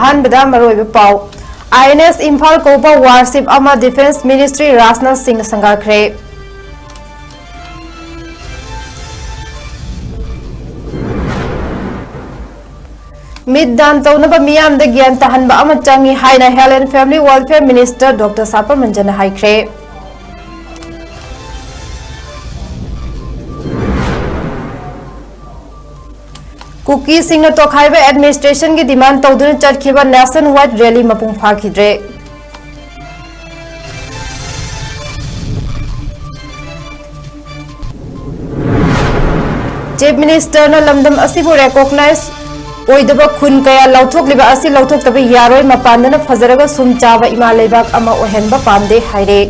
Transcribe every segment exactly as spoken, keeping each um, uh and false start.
ꯑꯍꯥꯟꯕꯗ ꯃꯔꯨꯑꯣꯏꯕ ꯄꯥꯎ꯫ ꯑꯥꯏ ꯑꯦꯟ ꯑꯦꯁ ꯏꯝꯐꯥꯜ ꯀꯧꯕ warship ꯑꯃ Defence Ministry ꯔꯥꯖꯅꯥꯊ ꯁꯤꯡꯅ ꯁꯪꯒꯥꯈ꯭ꯔꯦ꯫ ꯃꯤꯠ ꯗꯥꯟ ꯇꯧꯅꯕ ꯃꯤꯌꯥꯝꯗ ꯒ꯭ꯌꯥꯟ ꯇꯥꯍꯟꯕ ꯑꯃ ꯆꯪꯏ ꯍꯥꯏꯅ Health and Family Welfare Minister Doctor ꯁꯥꯄꯝ ꯃꯟꯖꯅ ꯍꯥꯏꯈ꯭ꯔꯦ꯫ ꯀꯨꯀꯤꯁꯤꯡꯅ ꯇꯣꯈꯥꯏꯕ administrationꯒꯤ demand ꯇꯧꯗꯨꯅ ꯆꯠꯈꯤꯕ nationwide rally ꯃꯄꯨꯡ ꯐꯥꯈꯤꯗ꯭ꯔꯦ꯫ Chief Ministerꯅ ꯂꯝꯗꯝ ꯑꯁꯤꯕꯨ recognize ꯑꯣꯏꯗꯕ ꯈꯨꯟ ꯀꯌꯥ ꯂꯧꯊꯣꯛꯂꯤꯕ ꯑꯁꯤ ꯂꯧꯊꯣꯛꯇꯕ ꯌꯥꯔꯣꯏ, ꯃꯄꯥꯟꯗꯅ ꯐꯖꯔꯒ ꯁꯨꯝ ꯆꯥꯕ ꯏꯃꯥ ꯂꯩꯕꯥꯛ ꯑꯃ ꯑꯣꯏꯍꯟꯕ ꯄꯥꯝꯗꯦ ꯍꯥꯏꯔꯦ꯫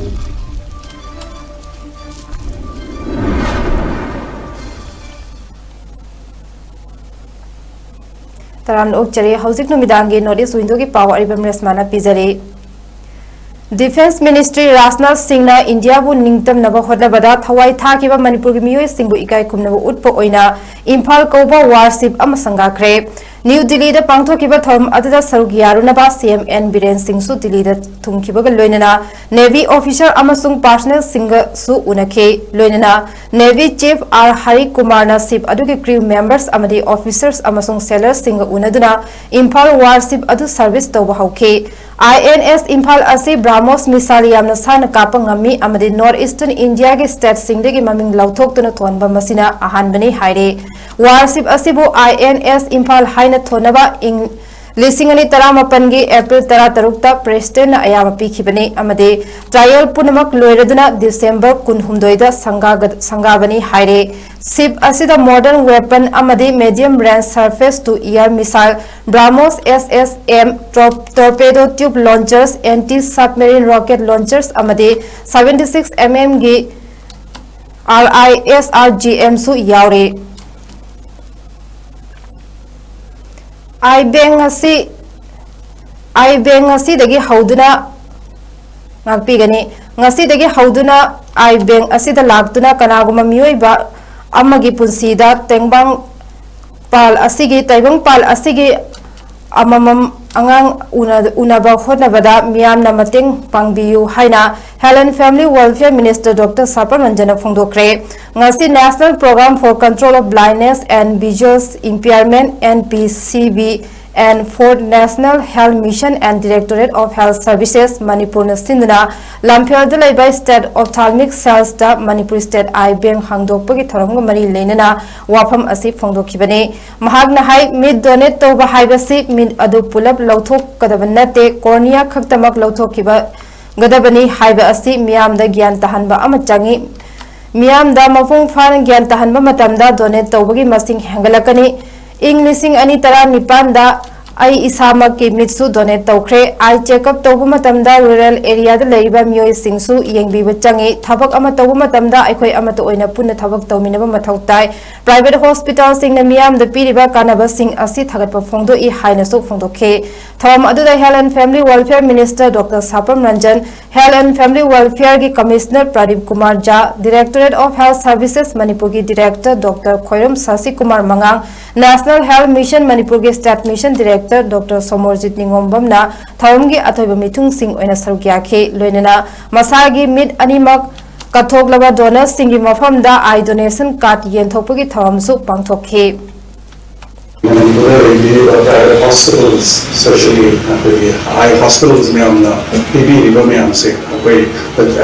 ꯇꯔꯥꯝꯅ ꯑꯣꯛꯆꯔꯤ꯫ ꯍꯧꯖꯤꯛ ꯅꯨꯃꯤꯗꯥꯡꯒꯤ North East Windowꯒꯤ ꯄꯥꯎ ꯑꯔꯤꯕꯝ ꯔꯦꯁꯃꯥꯅ ꯄꯤꯖꯔꯤ꯫ Defence Ministry ꯔꯥꯖꯅꯥꯊ ꯁꯤꯡꯅ ꯏꯟꯗꯤꯌꯥꯕꯨ ꯅꯤꯡꯇꯝꯅꯕ ꯍꯣꯠꯅꯕꯗ ꯊꯋꯥꯏ ꯊꯥꯈꯤꯕ ꯃꯅꯤꯄꯨꯔꯒꯤ ꯃꯤꯑꯣꯏꯁꯤꯡꯕꯨ ꯏꯀꯥꯏ ꯈꯨꯝꯅꯕ ꯎꯠꯄ ꯑꯣꯏꯅ ꯏꯝꯐꯥꯜ ꯀꯧꯕ warship ꯑꯃ ꯁꯪꯒꯥꯈ꯭ꯔꯦ꯫ ꯅ꯭ꯌꯨ ꯗꯤꯜꯂꯤꯗ ꯄꯥꯡꯊꯣꯛꯈꯤꯕ ꯊꯧꯔꯝ ꯑꯗꯨꯗ ꯁꯔꯨꯛ ꯌꯥꯔꯨꯅꯕ ꯁꯤ ꯑꯦꯝ ꯑꯦꯟ ꯕꯤꯔꯦꯟ ꯁꯤꯡꯁꯨ ꯗꯤꯜꯂꯤꯗ ꯊꯨꯡꯈꯤꯕꯒ ꯂꯣꯏꯅꯅ Navy officer ꯑꯃꯁꯨꯡ personnelꯁꯤꯡꯒꯁꯨ ꯎꯅꯈꯤ꯫ ꯂꯣꯏꯅꯅ Navy Chief ꯑꯥꯔ ꯍꯔꯤ ꯀꯨꯃꯥꯔꯅ ship ꯑꯗꯨꯒꯤ crew members ꯑꯃꯗꯤ officers ꯑꯃꯁꯨꯡ sailorꯁꯤꯡꯒ ꯎꯅꯗꯨꯅ ꯏꯝꯐꯥꯜ warship ꯑꯗꯨ service ꯇꯧꯕ ꯍꯧꯈꯤ꯫ ꯑꯥꯏ ꯑꯦꯟ ꯑꯦꯁ ꯏꯝꯐꯥꯜ ꯑꯁꯤ BrahMos missile ꯌꯥꯝꯅ ꯁꯥꯡꯅ ꯀꯥꯞꯄ ꯉꯝꯃꯤ ꯑꯃꯗꯤ North Eastern Indiaꯒꯤ stateꯁꯤꯡꯗꯒꯤ ꯃꯃꯤꯡ ꯂꯧꯊꯣꯛꯇꯨꯅ ꯊꯣꯟꯕ ꯃꯁꯤꯅ ꯑꯍꯥꯟꯕꯅꯤ ꯍꯥꯏꯔꯦ꯫ Warship ꯑꯁꯤꯕꯨ ꯑꯥꯏ ꯑꯦꯟ ꯑꯦꯁ ꯏꯝꯐꯥꯜ ꯍꯥꯏꯅ ꯊꯣꯟꯅꯕ ꯏꯪ ꯂꯤꯁꯤꯡ ꯑꯅꯤ ꯇꯔꯥꯃꯥꯄꯟꯒꯤ April ꯇꯔꯥꯇꯔꯨꯛꯇ Presidentꯅ ꯑꯌꯥꯕ ꯄꯤꯈꯤꯕꯅꯤ ꯑꯃꯗꯤ trial ꯄꯨꯝꯅꯃꯛ ꯂꯣꯏꯔꯗꯨꯅ December ꯀꯨꯟꯍꯨꯝꯗꯣꯏꯗ ꯁꯪꯒꯥꯒ-, ꯁꯪꯒꯥꯕꯅꯤ ꯍꯥꯏꯔꯦ꯫ Ship ꯑꯁꯤꯗ modern weapon ꯑꯃꯗꯤ medium range surface to air missile, BrahMos S S M, tor-, torpedo tube launchers, anti-submarine rocket launchers ꯑꯃꯗꯤ seventy six M Mꯒꯤ R I S R G Mꯁꯨ ꯌꯥꯎꯔꯤ꯫ I bank ꯑꯁꯤ, I bank ꯑꯁꯤꯗꯒꯤ ꯍꯧꯗꯨꯅ ꯉꯥꯛꯄꯤꯒꯅꯤ꯫ ꯉꯁꯤꯗꯒꯤ ꯍꯧꯗꯨꯅ I bank ꯑꯁꯤꯗ ꯂꯥꯛꯇꯨꯅ ꯀꯅꯥꯒꯨꯝꯕ ꯃꯤꯑꯣꯏꯕ ꯑꯃꯒꯤ ꯄꯨꯟꯁꯤꯗ ꯇꯦꯡꯕꯥꯡ ꯄꯥꯜ ꯑꯁꯤꯒꯤ, ꯇꯥꯏꯕꯪ ꯄꯥꯜ ꯑꯁꯤꯒꯤ ꯑꯃꯃꯝ ꯑꯉꯥꯡ ꯎꯅ-, ꯎꯅꯕ ꯍꯣꯠꯅꯕꯗ ꯃꯤꯌꯥꯝꯅ ꯃꯇꯦꯡ ꯄꯥꯡꯕꯤꯌꯨ ꯍꯥꯏꯅ Health and Family Welfare Minister Doctor ꯁꯥꯄꯝ ꯔꯟꯖꯟꯅ ꯐꯣꯡꯗꯣꯛꯈ꯭ꯔꯦ꯫ ꯉꯁꯤ National Program for Control of Blindness and Visual Impairment, N P C V, and Fourth National Health Mission and Directorate of Health Services ꯃꯅꯤꯄꯨꯔꯅ ꯁꯤꯟꯗꯨꯅ ꯂꯝꯐꯦꯜꯗ ꯂꯩꯕ State Ophthalmic Cellꯁꯇ Manipur State Eye Bank ꯍꯥꯡꯗꯣꯛꯄꯒꯤ ꯊꯧꯔꯝꯒ ꯃꯔꯤ ꯂꯩꯅꯅ ꯋꯥꯐꯝ ꯑꯁꯤ ꯐꯣꯡꯗꯣꯛꯈꯤꯕꯅꯤ꯫ ꯃꯍꯥꯛꯅ ꯍꯥꯏ, ꯃꯤꯠ donate ꯇꯧꯕ ꯍꯥꯏꯕꯁꯤ ꯃꯤꯠ ꯑꯗꯨ ꯄꯨꯂꯞ ꯂꯧꯊꯣꯛꯀꯗꯕ ꯅꯠꯇꯦ, cornea ꯈꯛꯇꯃꯛ ꯂꯧꯊꯣꯛꯈꯤꯕ ꯒꯗꯕꯅꯤ ꯍꯥꯏꯕ ꯑꯁꯤ ꯃꯤꯌꯥꯝꯗ ꯒ꯭ꯌꯥꯟ ꯇꯥꯍꯟꯕ ꯑꯃ ꯆꯪꯏ꯫ ꯃꯤꯌꯥꯝꯗ ꯃꯄꯨꯡ ꯐꯥꯅ ꯒ꯭ꯌꯥꯟ ꯇꯥꯍꯟꯕ ꯃꯇꯝꯗ donate ꯇꯧꯕꯒꯤ ꯃꯁꯤꯡ ꯍꯦꯟꯒꯠꯂꯛꯀꯅꯤ꯫ ꯏꯪ ꯂꯤꯁꯤꯡ ꯑꯅꯤ ꯇꯔꯥꯅꯤꯄꯥꯟꯗ ꯑꯩ ꯏꯁꯥꯃꯛꯀꯤ ꯃꯤꯠꯁꯨ donate ꯇꯧꯈ꯭ꯔꯦ꯫ Eye checkup ꯇꯧꯕ ꯃꯇꯝꯗ rural areaꯗ ꯂꯩꯔꯤꯕ ꯃꯤꯑꯣꯏꯁꯤꯡꯁꯨ ꯌꯦꯡꯕꯤꯕ ꯆꯪꯏ꯫ ꯊꯕꯛ ꯑꯃ ꯇꯧꯕ ꯃꯇꯝꯗ ꯑꯩꯈꯣꯏ ꯑꯃꯠꯇ ꯑꯣꯏꯅ ꯄꯨꯟꯅ ꯊꯕꯛ ꯇꯧꯃꯤꯟꯅꯕ ꯃꯊꯧ ꯇꯥꯏ꯫ Private hospitalꯁꯤꯡꯅ ꯃꯤꯌꯥꯝꯗ ꯄꯤꯔꯤꯕ ꯀꯥꯟꯅꯕꯁꯤꯡ ꯑꯁꯤ ꯊꯥꯒꯠꯄ ꯐꯣꯡꯗꯣꯛꯏ ꯍꯥꯏꯅꯁꯨ ꯐꯣꯡꯗꯣꯛꯈꯤ꯫ ꯊꯧꯔꯝ ꯑꯗꯨꯗ Health and Family Welfare Minister Doctor ꯁꯥꯄꯝ Ranjan, Health and Family Welfareꯒꯤ Commissioner Pradeep Kumar ꯖꯥ, Directorate of Health Services ꯃꯅꯤꯄꯨꯔꯒꯤ Director Doctor ꯈꯣꯏꯔꯝ ꯁꯥꯁꯤ ꯀꯨꯃꯥꯔ ꯃꯉꯥꯡ, National Health Mission ꯃꯅꯤꯄꯨꯔꯒꯤ State Mission Director Doctor Somorjit ꯅꯤꯉꯣꯝꯕꯝꯅ ꯊꯧꯔꯝꯒꯤ ꯑꯊꯣꯏꯕ ꯃꯤꯊꯨꯡꯁꯤꯡ ꯑꯣꯏꯅ ꯁꯔꯨꯛ ꯌꯥꯈꯤ꯫ ꯂꯣꯏꯅꯅ ꯃꯁꯥꯒꯤ ꯃꯤꯠ ꯑꯅꯤꯃꯛ ꯀꯠꯊꯣꯛꯂꯕ donorꯁꯤꯡꯒꯤ ꯃꯐꯝꯗ eye donation card ꯌꯦꯟꯊꯣꯛꯄꯒꯤ ꯊꯧꯔꯝꯁꯨ ꯄꯥꯡꯊꯣꯛꯈꯤ꯫ ꯃꯅꯤꯄꯨꯔꯗ ꯂꯩꯕꯤꯔꯤꯕ private hospitals, especially ꯑꯩꯈꯣꯏꯒꯤ eye hospitals ꯃꯌꯥꯝꯅ ꯄꯤꯕꯤꯔꯤꯕ ꯃꯌꯥꯝꯁꯦ ꯑꯩꯈꯣꯏ,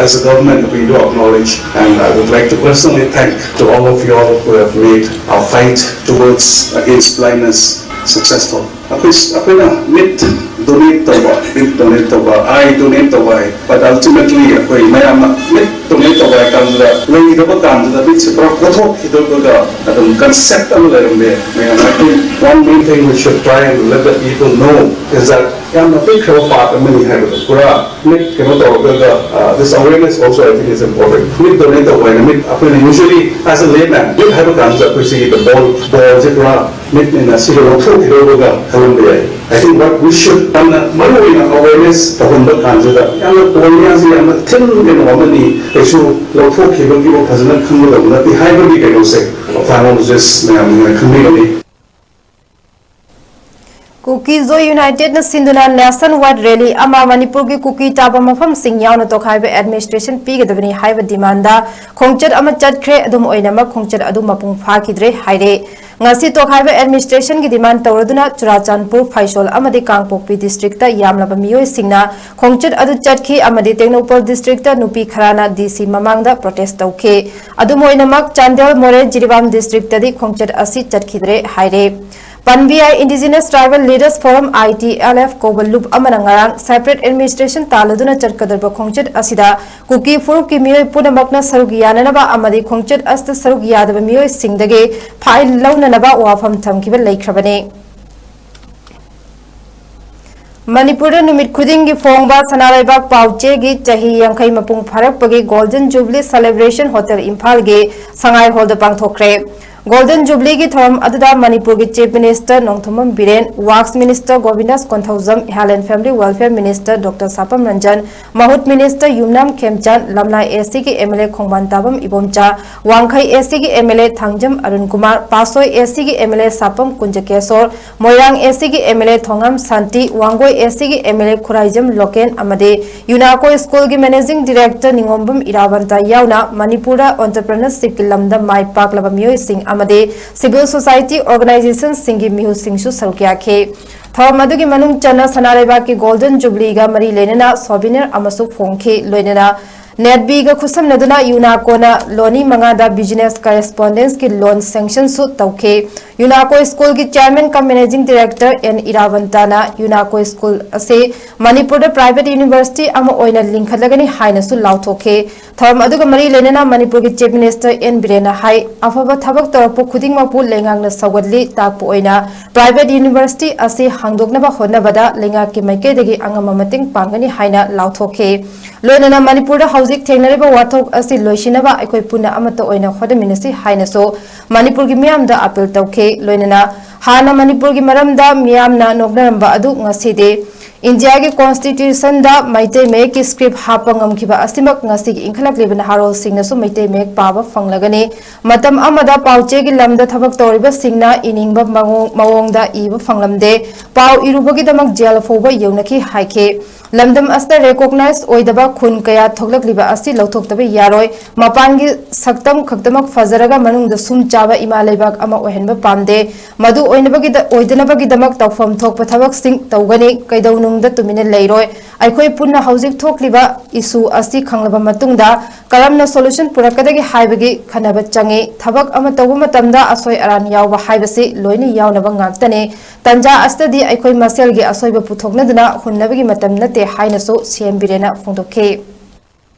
as a government, we do acknowledge, and I would like to personally thank to all of you all who have made our fight towards against blindness successful. ꯑꯩꯈꯣꯏ, ꯑꯩꯈꯣꯏꯅ ꯃꯤꯠ donate ꯇꯧꯕ, ꯃꯤꯠ donate ꯇꯧꯕ, eye donate ꯇꯧꯕ ꯍꯥꯏ, but ultimately ꯑꯩꯈꯣꯏ ꯃꯌꯥꯝꯅ ꯃꯤꯠ donate ꯇꯧꯕ ꯍꯥꯏ ꯀꯥꯟꯗꯨꯗ ꯂꯩꯒꯗꯕ ꯀꯥꯟꯗꯨꯗ ꯃꯤꯠꯁꯦ ꯄꯨꯔꯥ ꯀꯣꯊꯣꯛꯈꯤꯗꯧꯕꯒ ꯑꯗꯨꯝ concept ꯑꯃ ꯂꯩꯔꯝꯃꯦ ꯃꯌꯥꯝ꯫ I think one main thing we should try and let the people know is that ꯌꯥꯝꯅ ꯄꯤꯛꯈ꯭ꯔꯕ part ꯑꯃꯅꯤ ꯍꯥꯏꯕꯗꯣ ꯄꯨꯔꯥ ꯃꯤꯠ ꯀꯩꯅꯣ ꯇꯧꯔꯒ, uh, this awareness also I think is important. Mid donate ꯇꯧꯕ ꯍꯥꯏꯅ ꯃꯤꯠ ꯑꯩꯈꯣꯏꯅ usually as a layman ꯃꯤꯠ ꯍꯥꯏꯕ ꯀꯥꯟꯗ ꯑꯩꯈꯣꯏ ꯁꯤꯒꯤ ball, ballꯁꯦ ꯄꯨꯔꯥ ꯃꯤꯠꯅ ꯁꯤꯒ ꯂꯧꯊꯣꯛꯈꯤꯗꯧꯕꯒ ꯈꯜꯂꯝꯕ ꯌꯥꯏ꯫ I think what we should ꯌꯥꯝꯅ ꯃꯔꯨ ꯑꯣꯏꯅ awareness ꯇꯧꯍꯟꯕ ꯀꯥꯟꯁꯤꯗ ꯌꯥꯝꯅ corneaꯁꯤ ꯌꯥꯝꯅ thin ꯀꯩꯅꯣ ꯑꯃꯅꯤ, ꯀꯩꯁꯨ ꯂꯧꯊꯣꯛꯈꯤꯕꯒꯤ ꯐꯖꯅ ꯈꯪꯒꯗꯕ ꯅꯠꯇꯦ ꯍꯥꯏꯕꯒꯤ ꯀꯩꯅꯣꯁꯦ ophthalmologist ꯃꯌꯥꯝꯅ ꯈꯪꯕꯤꯒꯅꯤ꯫ ꯀꯨꯀꯤꯖꯣꯏ ꯌꯨꯅꯥꯏꯇꯦꯗꯅ ꯁꯤꯟꯗꯨꯅ ꯅꯦꯁꯟ ꯋꯥꯏꯗ ꯔꯦꯂꯤ ꯑꯃ ꯃꯅꯤꯄꯨꯔꯒꯤ ꯀꯨꯀꯤ ꯇꯥꯕ ꯃꯐꯝꯁꯤꯡ ꯌꯥꯎꯅ ꯇꯣꯈꯥꯏꯕ ꯑꯦꯗꯃꯤꯅꯤꯁꯇ꯭ꯔꯦꯁꯟ ꯄꯤꯒꯗꯕꯅꯤ ꯍꯥꯏꯕ ꯗꯤꯃꯥꯟꯗ ꯈꯣꯡꯆꯠ ꯑꯃ ꯆꯠꯈ꯭ꯔꯦ꯫ ꯑꯗꯨꯝ ꯑꯣꯏꯅꯃꯛ, ꯈꯣꯡꯆꯠ ꯑꯗꯨ ꯃꯄꯨꯡ ꯐꯥꯈꯤꯗ꯭ꯔꯦ ꯍꯥꯏꯔꯦ꯫ ꯉꯁꯤ ꯇꯣꯈꯥꯏꯕ ꯑꯦꯗꯃꯤꯅꯤꯁꯇ꯭ꯔꯦꯁꯟꯒꯤ ꯗꯤꯃꯥꯟ ꯇꯧꯔꯗꯨꯅ ꯆꯨꯔꯥꯆꯥꯟꯄꯨꯔ, ꯐꯥꯏꯁꯣꯜ ꯑꯃꯗꯤ ꯀꯥꯡꯄꯣꯛꯄꯤ ꯗꯤꯁꯇ꯭ꯔꯤꯛꯇ ꯌꯥꯝꯂꯕ ꯃꯤꯑꯣꯏꯁꯤꯡꯅ ꯈꯣꯡꯆꯠ ꯑꯗꯨ ꯆꯠꯈꯤ ꯑꯃꯗꯤ ꯇꯦꯡꯅꯧꯄꯜ ꯗꯤꯁꯇ꯭ꯔꯤꯛꯇ ꯅꯨꯄꯤ ꯈꯔꯅ ꯗꯤ ꯁꯤ ꯃꯃꯥꯡꯗ ꯄ꯭ꯔꯣꯇꯦꯁ ꯇꯧꯈꯤ꯫ ꯑꯗꯨꯝ ꯑꯣꯏꯅꯃꯛ, ꯆꯥꯟꯗꯦꯜ, ꯃꯣꯔꯦ, ꯖꯤꯔꯤꯕꯥꯝ ꯗꯤꯁꯇ꯭ꯔꯤꯛꯇꯗꯤ ꯈꯣꯡꯆꯠ ꯑꯁꯤ ꯆꯠꯈꯤꯗ꯭ꯔꯦ ꯍꯥꯏꯔꯦ꯫ ꯄꯟꯕꯤ ꯌꯥꯏ, Indigenous Tribal Leaders Forum, I T L F, ꯀꯧꯕ ꯂꯨꯞ ꯑꯃꯅ ꯉꯔꯥꯡ separate administration ꯇꯥꯜꯂꯗꯨꯅ ꯆꯠꯀꯗꯧꯔꯤꯕ ꯈꯣꯡꯆꯠ ꯑꯁꯤꯗ ꯀꯨꯀꯤ ꯐꯨꯔꯨꯞꯀꯤ ꯃꯤꯑꯣꯏ ꯄꯨꯝꯅꯃꯛꯅ ꯁꯔꯨꯛ ꯌꯥꯅꯅꯕ ꯑꯃꯗꯤ ꯈꯣꯡꯆꯠ ꯑꯁꯤꯗ ꯁꯔꯨꯛ ꯌꯥꯗꯕ ꯃꯤꯑꯣꯏꯁꯤꯡꯗꯒꯤ ꯐꯥꯏꯜ ꯂꯧꯅꯅꯕ ꯋꯥꯐꯝ ꯊꯝꯈꯤꯕ ꯂꯩꯈ꯭ꯔꯕꯅꯤ꯫ ꯃꯅꯤꯄꯨꯔꯗ ꯅꯨꯃꯤꯠ ꯈꯨꯗꯤꯡꯒꯤ ꯐꯣꯡꯕ ꯁꯅꯥꯂꯩꯕꯥꯛ ꯄꯥꯎꯆꯦꯒꯤ ꯆꯍꯤ ꯌꯥꯡꯈꯩ ꯃꯄꯨꯡ ꯐꯥꯔꯛꯄꯒꯤ Golden Jubilee Celebration Hotel ꯏꯝꯐꯥꯜꯒꯤ ꯁꯉꯥꯏ ꯍꯣꯜꯗ ꯄꯥꯡꯊꯣꯛꯈ꯭ꯔꯦ꯫ Golden Jubileeꯒꯤ ꯊꯧꯔꯝ ꯑꯗꯨꯗ ꯃꯅꯤꯄꯨꯔꯒꯤ Chief Minister Nongthombam Biren, Works Minister ꯒꯣꯕꯤꯟꯗꯥꯁ Konthoujam, Health and Family Welfare Minister Doctor ꯁꯥꯄꯝ Ranjan, ꯃꯍꯨꯠ Minister ꯌꯨꯝꯅꯥꯝ ꯈꯦꯝꯆꯥꯟ, ꯂꯝꯂꯥꯏ A Cꯒꯤ M L A ꯈꯣꯡꯕꯥꯟ ꯇꯥꯕꯝ Ibomcha, Wangkhei A Cꯒꯤ M L A Thangjam Arun Kumar, Patsoi A Cꯒꯤ M L A Sapam Kunjakeswar, Moirang A Cꯒꯤ M L A Thongam Shanti, Wangoi A Cꯒꯤ M L A Khuraijam Loken ꯑꯃꯗꯤ ꯌꯨꯅꯥꯀꯣ ꯁ꯭ꯀꯨꯜꯒꯤ Managing Director ꯅꯤꯉꯣꯝꯕꯝ ꯏꯔꯥꯕꯟꯇ ꯌꯥꯎꯅ ꯃꯅꯤꯄꯨꯔꯗ entrepreneurshipꯀꯤ ꯂꯝꯗ ꯃꯥꯏ ꯄꯥꯛꯂꯕ ꯃꯤꯑꯣꯏꯁꯤꯡ ꯑꯃꯗꯤ civil society organizationꯁꯤꯡꯒꯤ ꯃꯤꯍꯨꯠꯁꯤꯡꯁꯨ ꯁꯔꯨꯛ ꯌꯥꯈꯤ꯫ ꯊꯧꯔꯝ ꯑꯗꯨꯒꯤ ꯃꯅꯨꯡ ꯆꯟꯅ ꯁꯅꯥ ꯂꯩꯕꯥꯛꯀꯤ Golden Jubileeꯒ ꯃꯔꯤ ꯂꯩꯅꯅ souvenir ꯑꯃꯁꯨ ꯐꯣꯡꯈꯤ꯫ ꯂꯣꯏꯅꯅ NEDBꯒ ꯈꯨꯠꯁꯝꯅꯗꯨꯅ ꯌꯨꯅꯥꯀꯣꯅ ꯂꯣꯅꯤ ꯃꯉꯥꯗ business correspondenceꯀꯤ loan sanctionꯁꯨ ꯇꯧꯈꯤ꯫ ꯌꯨꯅꯥꯀꯣ ꯁ꯭ꯀꯨꯜꯒꯤ Chairman cum Managing Director N ꯏꯔꯥꯕꯟꯇꯥꯅ ꯌꯨꯅꯥꯀꯣ ꯁ꯭ꯀꯨꯜ ꯑꯁꯤ ꯃꯅꯤꯄꯨꯔꯗ private university ꯑꯃ ꯑꯣꯏꯅ ꯂꯤꯡꯈꯠꯂꯒꯅꯤ ꯍꯥꯏꯅꯁꯨ ꯂꯥꯎꯊꯣꯛꯈꯤ꯫ ꯊꯧꯔꯝ ꯑꯗꯨꯒ ꯃꯔꯤ ꯂꯩꯅꯅ ꯃꯅꯤꯄꯨꯔꯒꯤ Chief Minister ꯑꯦꯟ ꯕꯤꯔꯦꯟꯅ ꯍꯥꯏ, ꯑꯐꯕ ꯊꯕꯛ ꯇꯧꯔꯛꯄ ꯈꯨꯗꯤꯡꯃꯛꯄꯨ ꯂꯩꯉꯥꯛꯅ ꯁꯧꯒꯠꯂꯤ, ꯇꯥꯛꯄ ꯑꯣꯏꯅ private university ꯑꯁꯤ ꯍꯥꯡꯗꯣꯛꯅꯕ ꯍꯣꯠꯅꯕꯗ ꯂꯩꯉꯥꯛꯀꯤ ꯃꯥꯏꯀꯩꯗꯒꯤ ꯑꯉꯝꯕ ꯃꯇꯦꯡ ꯄꯥꯡꯒꯅꯤ ꯍꯥꯏꯅ ꯂꯥꯎꯊꯣꯛꯈꯤ꯫ ꯂꯣꯏꯅꯅ ꯃꯅꯤꯄꯨꯔꯗ ꯍꯧꯖꯤꯛ ꯊꯦꯡꯅꯔꯤꯕ ꯋꯥꯊꯣꯛ ꯑꯁꯤ ꯂꯣꯏꯁꯤꯟꯅꯕ ꯑꯩꯈꯣꯏ ꯄꯨꯟꯅ ꯑꯃꯠꯇ ꯑꯣꯏꯅ ꯍꯣꯠꯅꯃꯤꯟꯅꯁꯤ ꯍꯥꯏꯅꯁꯨ ꯃꯅꯤꯄꯨꯔꯒꯤ ꯃꯤꯌꯥꯝꯗ appeal ꯇꯧꯈꯤ꯫ ꯂꯣꯏꯅꯅ ꯍꯥꯟꯅ ꯃꯅꯤꯄꯨꯔꯒꯤ ꯃꯔꯝꯗ ꯃꯤꯌꯥꯝꯅ ꯅꯣꯛꯅꯔꯝꯕ ꯑꯗꯨ ꯉꯁꯤꯗꯤ ꯏꯟꯗꯤꯌꯥꯒꯤ ꯀꯣꯟꯁꯇꯤꯇ꯭ꯌꯨꯁꯟꯗ ꯃꯩꯇꯩ ꯃꯌꯦꯛꯀꯤ ꯁ꯭ꯀ꯭ꯔꯤꯞ ꯍꯥꯞꯄ ꯉꯝꯈꯤꯕ ꯑꯁꯤꯃꯛ ꯉꯁꯤꯒꯤ ꯏꯟꯈꯠꯂꯛꯂꯤꯕ ꯅꯍꯥꯔꯣꯜꯁꯤꯡꯅꯁꯨ ꯃꯩꯇꯩ ꯃꯌꯦꯛ ꯄꯥꯕ ꯐꯪꯂꯒꯅꯤ꯫ ꯃꯇꯝ ꯑꯃꯗ ꯄꯥꯎꯆꯦꯒꯤ ꯂꯝꯗ ꯊꯕꯛ ꯇꯧꯔꯤꯕꯁꯤꯡꯅ ꯏꯅꯤꯡꯕ ꯃꯑꯣꯡ- ꯃꯑꯣꯡꯗ ꯏꯕ ꯐꯪꯂꯝꯗꯦ꯫ ꯄꯥꯎ ꯏꯔꯨꯕꯒꯤꯗꯃꯛ ꯖꯦꯜ ꯐꯥꯎꯕ ꯌꯧꯅꯈꯤ ꯍꯥꯏꯈꯤ꯫ ꯂꯝꯗꯝ ꯑꯁꯤꯗ ꯔꯦꯀꯣꯒꯅꯥꯏꯖ ꯑꯣꯏꯗꯕ ꯈꯨꯟ ꯀꯌꯥ ꯊꯣꯛꯂꯛꯂꯤꯕ ꯑꯁꯤ ꯂꯧꯊꯣꯛꯇꯕ ꯌꯥꯔꯣꯏ꯫ ꯃꯄꯥꯟꯒꯤ ꯁꯛꯇꯝ ꯈꯛꯇꯃꯛ ꯐꯖꯔꯒ ꯃꯅꯨꯡꯗ ꯁꯨꯝ ꯆꯥꯕ ꯏꯃꯥ ꯂꯩꯕꯥꯛ ꯑꯃ ꯑꯣꯏꯍꯟꯕ ꯄꯥꯝꯗꯦ꯫ ꯃꯗꯨ ꯑꯣꯏꯅꯕꯒꯤꯗꯃꯛ ꯇꯧꯐꯝ ꯊꯣꯛꯄ ꯊꯕꯛꯁꯤꯡ ꯇꯧꯒꯅꯤ꯫ ꯀꯩꯗꯧꯅꯨꯡꯗ ꯇꯨꯃꯤꯟꯅ ꯂꯩꯔꯣꯏ꯫ ꯑꯩꯈꯣꯏ ꯄꯨꯟꯅ ꯍꯧꯖꯤꯛ ꯊꯣꯛꯂꯤꯕ ꯏꯁꯨ ꯑꯁꯤ ꯈꯪꯂꯕ ꯃꯇꯨꯡꯗ ꯀꯔꯝꯅ ꯁꯣꯂꯨꯁꯟ ꯄꯨꯔꯛꯀꯗꯒꯦ ꯍꯥꯏꯕꯒꯤ ꯈꯟꯅꯕ ꯆꯪꯏ꯫ ꯊꯕꯛ ꯑꯃ ꯇꯧꯕ ꯃꯇꯝꯗ ꯑꯁꯣꯏ ꯑꯔꯥꯟ ꯌꯥꯎꯕ ꯍꯥꯏꯕꯁꯤ ꯂꯣꯏꯅ ꯌꯥꯎꯅꯕ ꯉꯥꯛꯇꯅꯤ꯫ ꯇꯟꯖꯥ ꯑꯁꯤꯗꯗꯤ ꯑꯩꯈꯣꯏ ꯃꯁꯦꯜꯒꯤ ꯑꯁꯣꯏꯕ ꯄꯨꯊꯣꯛꯅꯗꯨꯅ ꯍꯨꯟꯅꯕꯒꯤ ꯃꯇꯝ ꯅꯠꯇꯦ ꯍꯥꯏꯅꯁꯨ ꯁꯤ ꯑꯦꯝ ꯕꯤꯔꯦꯟꯅ ꯐꯣꯡꯗꯣꯛꯈꯤ꯫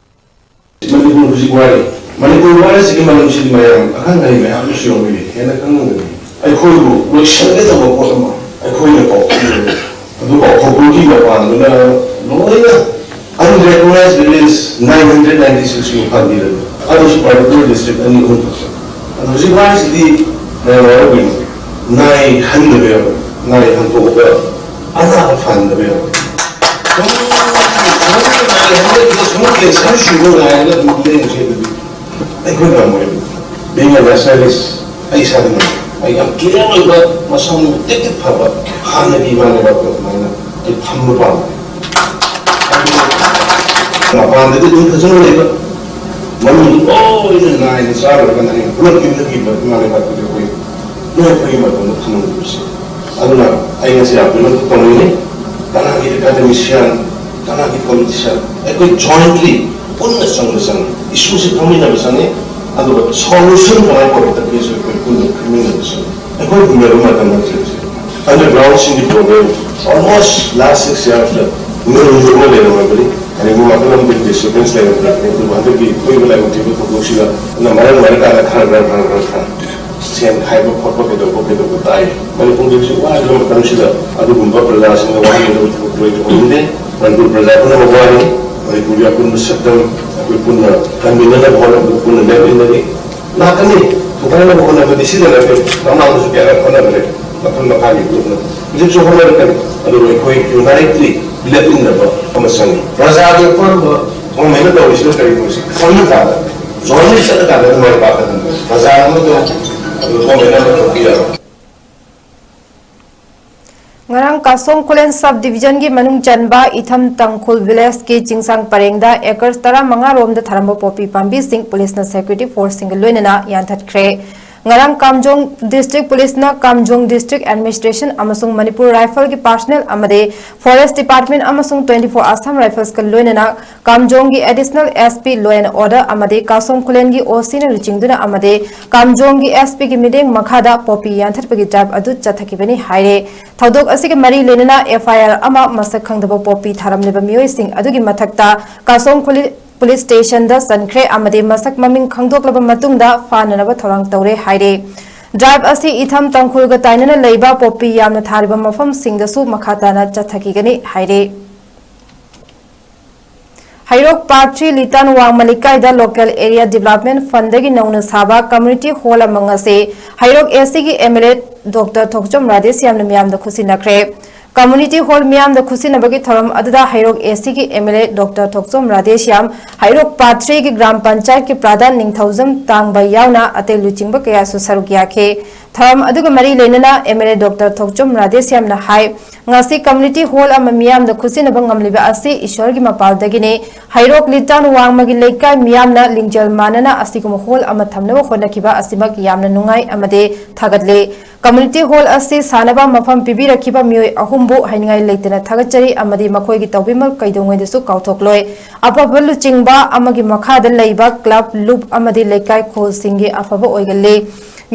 ꯃꯅꯤꯄꯨꯔ ꯍꯧꯖꯤꯛ ꯋꯥꯔꯤ꯫ ꯃꯅꯤꯄꯨꯔ ꯋꯥꯔꯤꯁꯤꯒꯤ ꯃꯔꯝꯁꯤꯗꯤ ꯃꯌꯥꯝ ꯑꯈꯪ ꯑꯍꯩ ꯃꯌꯥꯝ ꯑꯃꯁꯨ ꯌꯥꯎꯕꯤꯔꯤ, ꯍꯦꯟꯅ ꯈꯪꯉꯝꯒꯅꯤ꯫ ꯑꯩꯈꯣꯏꯕꯨ ꯂꯣꯏꯁꯤꯟꯒꯦ ꯇꯧꯕ ꯄꯣꯠ ꯑꯃ ꯑꯩꯈꯣꯏꯅ ꯀꯥꯎꯊꯣꯛꯂꯤꯕꯅꯤ꯫ ꯑꯗꯨ ꯀꯥꯎꯊꯣꯛꯄꯒꯤ ꯃꯄꯥꯟꯗꯨꯅ ꯂꯣꯏꯅ unrecognized village nine hundred ninety six ꯃꯨꯛ ꯐꯪꯈꯤꯕꯅꯤ꯫ ꯑꯗꯨꯁꯨ ꯃꯅꯤꯄꯨꯔ district ꯑꯅꯤ ꯑꯍꯨꯝ ꯈꯛꯇ꯫ ꯑꯗꯣ ꯍꯧꯖꯤꯛ ꯋꯥꯔꯤꯁꯤꯗꯤ ꯃꯌꯥꯝ ꯋꯥꯔꯧꯕꯤꯅꯨ, ꯅꯥꯏ ꯍꯟꯗꯕ ꯌꯥꯔꯣꯏ, ꯅꯥꯏ ꯍꯟꯗꯣꯛꯑꯒ ꯑꯅꯥꯕ ꯐꯍꯟꯗꯕ ꯌꯥꯔꯣꯏ꯫ ꯁꯨꯝ, ꯁꯨꯝ ꯅꯥꯏ ꯍꯟꯗꯣꯛꯄꯗ ꯁꯨꯝ cancer ꯁꯨꯕ ꯉꯥꯏꯔꯒ ꯑꯗꯨꯝ ꯂꯦꯟꯁꯦ ꯑꯗꯨꯗꯤ ꯑꯩꯈꯣꯏ ꯉꯝꯃꯣꯏꯕ꯫ Being a nationalist, ꯑꯩ ꯏꯁꯥꯗ ꯉꯝꯃꯣꯏ꯫ ꯑꯩ ꯌꯥꯝ clear ꯑꯣꯏꯕ, ꯃꯁꯥ ꯃꯎ ꯇꯤꯛ ꯇꯤꯛ ꯐꯕ, ꯍꯥꯟꯅꯒꯤ ꯏꯃꯥ ꯂꯩꯕꯥꯛꯇꯣ ꯑꯗꯨꯃꯥꯏꯅ ꯑꯩ ꯊꯝꯕ ꯄꯥꯝꯃꯤ꯫ ꯃꯄꯥꯟꯗꯗꯤ ꯑꯗꯨꯝ ꯐꯖꯅ ꯂꯩꯕ, ꯃꯅꯨꯡꯗ ꯂꯣꯏꯅ ꯅꯥꯏꯅ ꯆꯥꯔꯨꯔꯒ ꯅꯪ ꯄꯨꯂꯞ ꯌꯨꯝꯗꯒꯤ ꯏꯃꯥ ꯂꯩꯕꯥꯛꯇꯨꯗꯤ ꯑꯩꯈꯣꯏ ꯅꯣꯏ ꯑꯩꯈꯣꯏꯒꯤ ꯃꯇꯝꯗ ꯊꯝꯃꯝꯗꯕꯁꯦ꯫ ꯑꯗꯨꯅ ꯑꯩ ꯉꯁꯤ ꯌꯥꯝ ꯄꯦꯟꯕ ꯇꯧꯅꯤꯡꯉꯤ꯫ ꯀꯅꯥꯒꯤ academician, ꯀꯅꯥꯒꯤ politician, ꯑꯩꯈꯣꯏ jointly ꯄꯨꯟꯅ ꯆꯪꯕ ꯆꯪꯉꯤ, ꯏꯁꯨꯁꯤ ꯈꯪꯃꯤꯟꯅꯕ ꯆꯪꯉꯤ, ꯑꯗꯨꯒ solution ꯀꯃꯥꯏꯅ ꯄꯨꯔꯛꯀꯗꯒꯦꯁꯨ ꯑꯩꯈꯣꯏ ꯄꯨꯟꯅ ꯈꯪꯃꯤꯟꯅꯕ ꯆꯪꯉꯤ꯫ ꯑꯩꯈꯣꯏ ꯍꯨꯟꯅꯕ ꯃꯇꯝ ꯅꯠꯇ꯭ꯔꯦ ꯍꯧꯖꯤꯛ꯫ Undergroundꯁꯤꯡꯒꯤ problem almost last six yearsꯇ ꯅꯣꯡ ꯆꯨꯕ ꯂꯩꯔꯝꯃꯕꯅꯤ꯫ ꯀꯔꯤꯒꯨꯝꯕ ꯃꯈꯜ ꯑꯃꯗꯒꯤ disturbance ꯂꯩꯔꯝꯗ꯭ꯔꯕꯅꯤ꯫ ꯑꯗꯨꯕꯨ ꯍꯟꯗꯛꯀꯤ ꯊꯣꯛꯏꯕ ꯂꯥꯏꯕꯛ ꯊꯤꯕ ꯊꯧꯗꯣꯛꯁꯤꯗ ꯑꯗꯨꯅ ꯃꯔꯝ ꯑꯣꯏꯔꯀꯥꯟꯗ ꯈꯔ ꯈꯔ ꯈꯔ ꯈꯔ ꯈꯔ ꯁꯦꯟ ꯈꯥꯏꯕ ꯈꯣꯠꯄ ꯀꯩꯗꯧꯕ ꯀꯩꯗꯧꯕ ꯇꯥꯏ꯫ ꯃꯅꯤꯄꯨꯔꯒꯤ ꯍꯧꯖꯤꯛ ꯋꯥꯔꯤꯕ ꯃꯇꯝꯁꯤꯗ ꯑꯗꯨꯒꯨꯝꯕ ꯄ꯭ꯔꯖꯥꯁꯤꯡꯅ ꯋꯥꯍꯟꯒꯗꯕ ꯊꯕꯛ ꯂꯣꯏ ꯇꯧꯍꯟꯅꯤꯡꯗꯦ꯫ ꯃꯅꯤꯄꯨꯔ ꯄ꯭ꯔꯖꯥ ꯄꯨꯝꯅꯃꯛ ꯋꯥꯔꯤ꯫ ꯃꯅꯤꯄꯨꯔꯒꯤ ꯑꯄꯨꯟꯕ ꯁꯛꯇꯝ ꯑꯩꯈꯣꯏ ꯄꯨꯟꯅ ꯀꯟꯃꯤꯟꯅꯅꯕ ꯍꯣꯠꯅꯕꯗ ꯄꯨꯟꯅ ꯂꯦꯞꯃꯤꯟꯅꯔꯤ꯫ ꯂꯥꯛꯀꯅꯤ꯫ ꯊꯨꯒꯥꯏꯅꯕ ꯍꯣꯠꯅꯕꯗꯤ ꯁꯤꯗ ꯅꯠꯇꯦ, ꯃꯃꯥꯡꯗꯁꯨ ꯀꯌꯥꯔꯛ ꯍꯣꯠꯅꯈ꯭ꯔꯦ꯫ ꯃꯈꯜ ꯃꯈꯥꯒꯤ ꯒ꯭ꯔꯨꯞꯅ ꯍꯧꯖꯤꯛꯁꯨ ꯍꯣꯠꯅꯔꯛꯀꯅꯤ꯫ ꯑꯗꯨꯕꯨ ꯑꯩꯈꯣꯏ ꯌꯨꯅꯥꯏꯠꯂꯤ ꯂꯦꯞꯃꯤꯟꯅꯕ ꯑꯃ ꯆꯪꯉꯤ꯫ ꯄ꯭ꯔꯖꯥꯒꯤ ꯑꯄꯥꯝꯕ ꯒꯣꯔꯃꯦꯟꯅ ꯇꯧꯔꯤꯁꯤꯅ ꯀꯔꯤꯅꯣ ꯁꯤ ꯈꯪꯕ ꯇꯥꯕ, ꯖꯣꯔꯅꯦꯂꯤꯁ ꯆꯠꯂꯀꯥꯟꯗ ꯃꯥꯏ ꯄꯥꯛꯀꯗꯕꯅꯤ꯫ ꯄ꯭ꯔꯖꯥ ꯑꯃꯗꯣ ꯑꯗꯨ ꯒꯣꯔꯃꯦꯟꯅ ꯑꯃ ꯇꯧꯕ ꯌꯥꯔꯣꯏ꯫ ꯉꯔꯥꯡ ꯀꯥꯁꯣꯡ ꯈꯨꯂꯦꯟ ꯁꯕ ꯗꯤꯕꯤꯖꯟꯒꯤ ꯃꯅꯨꯡ ꯆꯟꯕ ꯏꯊꯝ ꯇꯥꯡꯈꯨꯜ ꯚꯤꯂꯦꯖꯀꯤ ꯆꯤꯡꯁꯥꯡ ꯄꯔꯦꯡꯗ ꯑꯦꯀꯔ ꯇꯔꯥꯃꯉꯥ ꯔꯣꯝꯗ ꯊꯥꯔꯝꯕ ꯄꯣꯄꯤ ꯄꯥꯝꯕꯤꯁꯤꯡ ꯄꯨꯂꯤꯁꯅ ꯁꯦꯀ꯭ꯌꯨꯔꯤꯇꯤ ꯐꯣꯔꯁꯁꯤꯡꯒ ꯂꯣꯏꯅꯅ ꯌꯥꯟꯊꯠꯈ꯭ꯔꯦ꯫ ꯉꯔꯥꯡ ꯀꯥꯝꯖꯣꯡ ꯗꯤꯁꯇ꯭ꯔꯤꯛ ꯄꯨꯂꯤꯁꯅ ꯀꯥꯝꯖꯣꯡ ꯗꯤꯁꯇ꯭ꯔꯤꯛ ꯑꯦꯗꯃꯤꯅꯤꯁꯇ꯭ꯔꯦꯁꯟ ꯑꯃꯁꯨꯡ ꯃꯅꯤꯄꯨꯔ ꯔꯥꯏꯐꯜꯒꯤ ꯄꯥꯔꯁꯅꯦꯜ ꯑꯃꯗꯤ ꯐꯣꯔꯦꯁ ꯗꯤꯄꯥꯔꯠꯃꯦꯟ ꯑꯃꯁꯨꯡ twenty four Assam Riflesꯀ ꯂꯣꯏꯅꯅ ꯀꯥꯝꯖꯣꯡꯒꯤ additional S P Law and Order ꯑꯃꯗꯤ ꯀꯥꯁꯣꯡ ꯈꯨꯂꯦꯟꯒꯤ O Cꯅ ꯂꯨꯆꯤꯡꯗꯨꯅ ꯑꯃꯗꯤ ꯀꯥꯝꯖꯣꯡꯒꯤ S Pꯒꯤ ꯃꯤꯠꯌꯦꯡ ꯃꯈꯥꯗ ꯄꯣꯄꯤ ꯌꯥꯟꯊꯠꯄꯒꯤ ꯗ꯭ꯔꯥꯏꯚ ꯑꯗꯨ ꯆꯠꯊꯈꯤꯕꯅꯤ ꯍꯥꯏꯔꯦ꯫ ꯊꯧꯗꯣꯛ ꯑꯁꯤꯒꯤ ꯃꯔꯤ ꯂꯩꯅꯅ F I R ꯑꯃ ꯃꯁꯛ ꯈꯪꯗꯕ ꯄꯣꯄꯤ ꯊꯥꯔꯝꯂꯤꯕ ꯃꯤꯑꯣꯏꯁꯤꯡ ꯑꯗꯨꯒꯤ ꯃꯊꯛꯇ ꯀꯥꯁꯣꯡ ꯈꯨꯂꯤ-, ꯄꯨꯂꯤꯁ ꯁ꯭ꯇꯦꯁꯟꯗ ꯆꯟꯈ꯭ꯔꯦ ꯑꯃꯗꯤ ꯃꯁꯛ ꯃꯃꯤꯡ ꯈꯪꯗꯣꯛꯂꯕ ꯃꯇꯨꯡꯗ ꯐꯥꯅꯅꯕ ꯊꯧꯔꯥꯡ ꯇꯧꯔꯦ ꯍꯥꯏꯔꯦ꯫ ꯗ꯭ꯔꯥꯏꯚ ꯑꯁꯤ ꯏꯊꯝ ꯇꯥꯡꯈꯨꯜꯒ ꯇꯥꯏꯅꯅ ꯂꯩꯕ ꯄꯣꯄꯤ ꯌꯥꯝꯅ ꯊꯥꯔꯤꯕ ꯃꯐꯝꯁꯤꯡꯗꯁꯨ ꯃꯈꯥ ꯇꯥꯅ ꯆꯠꯊꯈꯤꯒꯅꯤ ꯍꯥꯏꯔꯦ꯫ ꯍꯩꯔꯣꯛ ꯄꯥꯠ ꯊ꯭ꯔꯤ ꯂꯤꯇꯥꯟ ꯋꯥꯡꯃ ꯂꯩꯀꯥꯏꯗ Local Area Development Fundꯗꯒꯤ ꯅꯧꯅ ꯁꯥꯕ community hall ꯑꯃ ꯉꯁꯤ ꯍꯩꯔꯣꯛ A Cꯒꯤ M L A Doctor ꯊꯣꯛꯆꯣꯝ ꯔꯥꯙꯦꯁ꯭ꯌꯥꯝꯅ ꯃꯤꯌꯥꯝꯗ ꯈꯨꯠꯁꯤꯟꯅꯈ꯭ꯔꯦ꯫ Community hall ꯃꯤꯌꯥꯝꯗ ꯈꯨꯠꯁꯤꯟꯅꯕꯒꯤ ꯊꯧꯔꯝ ꯑꯗꯨꯗ ꯍꯩꯔꯣꯛ A Cꯒꯤ M L A Doctor ꯊꯣꯛꯆꯣꯝ ꯔꯥꯙꯦꯁ꯭ꯌꯥꯝ, ꯍꯩꯔꯣꯛ ꯄꯥꯠ ꯊ꯭ꯔꯤꯒꯤ ꯒ꯭ꯔꯥꯝ ꯄꯟꯆꯥꯌꯠꯀꯤ ꯄ꯭ꯔꯙꯥꯟ ꯅꯤꯡꯊꯧꯖꯝ ꯇꯥꯡꯕ ꯌꯥꯎꯅ ꯑꯇꯩ ꯂꯨꯆꯤꯡꯕ ꯀꯌꯥꯁꯨ ꯁꯔꯨꯛ ꯌꯥꯈꯤ꯫ ꯊꯧꯔꯝ ꯑꯗꯨꯒ ꯃꯔꯤ ꯂꯩꯅꯅ M L A Doctor ꯊꯣꯛꯆꯣꯝ ꯔꯥꯙꯦꯁ꯭ꯌꯥꯝꯅ ꯍꯥꯏ, ꯉꯁꯤ community hall ꯑꯃ ꯃꯤꯌꯥꯝꯗ ꯈꯨꯠꯁꯤꯟꯅꯕ ꯉꯝꯂꯤꯕ ꯑꯁꯤ ꯏꯁꯣꯔꯒꯤ ꯃꯄꯥꯜꯗꯒꯤꯅꯤ꯫ ꯍꯩꯔꯣꯛ ꯂꯤꯇꯥꯟ ꯋꯥꯡꯃꯒꯤ ꯂꯩꯀꯥꯏ ꯃꯤꯌꯥꯝꯅ ꯂꯤꯡꯖꯦꯜ ꯃꯥꯟꯅꯅ ꯑꯁꯤꯒꯨꯝꯕ hall ꯑꯃ ꯊꯝꯅꯕ ꯍꯣꯠꯅꯈꯤꯕ ꯑꯁꯤꯃꯛ ꯌꯥꯝꯅ ꯅꯨꯡꯉꯥꯏ ꯑꯃꯗꯤ ꯊꯥꯒꯠꯂꯤ꯫ Community hall ꯑꯁꯤ ꯁꯥꯅꯕ ꯃꯐꯝ ꯄꯤꯕꯤꯔꯛꯈꯤꯕ ꯃꯤꯑꯣꯏ ꯑꯍꯨꯝꯕꯨ ꯍꯥꯏꯅꯤꯡꯉꯥꯏ ꯂꯩꯇꯅ ꯊꯥꯒꯠꯆꯔꯤ ꯑꯃꯗꯤ ꯃꯈꯣꯏꯒꯤ ꯇꯧꯕꯤꯃꯜ ꯀꯩꯗꯧꯉꯩꯗꯁꯨ ꯀꯥꯎꯊꯣꯛꯂꯣꯏ꯫ ꯑꯐꯕ ꯂꯨꯆꯤꯡꯕ ꯑꯃꯒꯤ ꯃꯈꯥꯗ ꯂꯩꯕ club, ꯂꯨꯞ ꯑꯃꯗꯤ ꯂꯩꯀꯥꯏ ꯈꯨꯜꯁꯤꯡꯒꯤ ꯑꯐꯕ ꯑꯣꯏꯒꯜꯂꯤ꯫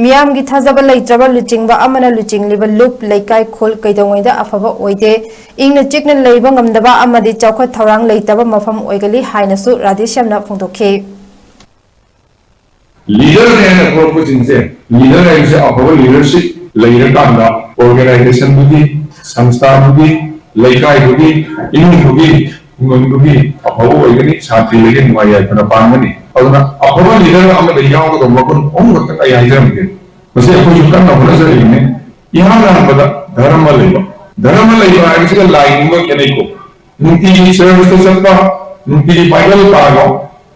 ꯃꯤꯌꯥꯝꯒꯤ ꯊꯥꯖꯕ ꯂꯩꯇ꯭ꯔꯕ ꯂꯨꯆꯤꯡꯕ ꯑꯃꯅ ꯂꯨꯆꯤꯡꯂꯤꯕ ꯂꯨꯞ, ꯂꯩꯀꯥꯏ, ꯈꯨꯜ ꯀꯩꯗꯧꯉꯩꯗ ꯑꯐꯕ ꯑꯣꯏꯗꯦ꯫ ꯏꯪꯅ ꯆꯤꯛꯅ ꯂꯩꯕ ꯉꯝꯗꯕ ꯑꯃꯗꯤ ꯆꯥꯎꯈꯠ ꯊꯧꯔꯥꯡ ꯂꯩꯇꯕ ꯃꯐꯝ ꯑꯣꯏꯒꯜꯂꯤ ꯍꯥꯏꯅꯁꯨ ꯔꯥꯙꯦꯁ꯭ꯌꯥꯝꯅ ꯐꯣꯡꯗꯣꯛꯈꯤ꯫ ꯂꯤꯗꯔꯅꯦ ꯍꯥꯏꯅ ꯊꯣꯛꯂꯛꯄꯁꯤꯡꯁꯦ, ꯂꯤꯗꯔ ꯍꯥꯏꯕꯁꯦ ꯑꯐꯕ ꯂꯤꯗꯔꯁꯤꯞ ꯂꯩꯔꯀꯥꯟꯗ ꯑꯣꯔꯒꯅꯥꯏꯖꯦꯁꯟꯗꯨꯒꯤ, ꯁꯪꯁꯊꯥꯗꯨꯒꯤ, ꯂꯩꯀꯥꯏꯗꯨꯒꯤ, ꯏꯃꯨꯡꯗꯨꯒꯤ, ꯈꯨꯡꯒꯪꯗꯨꯒꯤ ꯑꯐꯕ ꯑꯣꯏꯒꯅꯤ, ꯁꯥꯟꯇꯤ ꯂꯩꯒꯅꯤ, ꯅꯨꯡꯉꯥꯏ ꯌꯥꯏꯐꯅ ꯄꯥꯟꯒꯅꯤ꯫ ꯑꯗꯨꯅ ꯑꯐꯕ ꯂꯤꯗꯔ ꯑꯃꯗ ꯌꯥꯎꯒꯗꯕ ꯃꯒꯨꯟ ꯑꯍꯨꯝ ꯈꯛꯇꯪ ꯑꯩ ꯍꯥꯏꯖꯔꯝꯒꯦ꯫ ꯃꯁꯤ ꯑꯩꯈꯣꯏꯁꯨ ꯀꯟꯅ ꯍꯣꯠꯅꯖꯔꯤꯕꯅꯤ꯫ ꯏꯍꯥꯟ ꯍꯥꯟꯕꯗ ꯙꯔꯃ ꯂꯩꯕ꯫ ꯙꯔꯃ ꯂꯩꯕ ꯍꯥꯏꯕꯁꯤꯒ ꯂꯥꯏ ꯅꯤꯡꯕ ꯈꯦꯠꯅꯩꯀꯣ꯫ ꯅꯨꯡꯇꯤꯒꯤ ꯆꯔꯆꯇ ꯆꯠꯄ, ꯅꯨꯡꯇꯤꯒꯤ ꯕꯥꯏꯕꯜ ꯄꯥꯕ,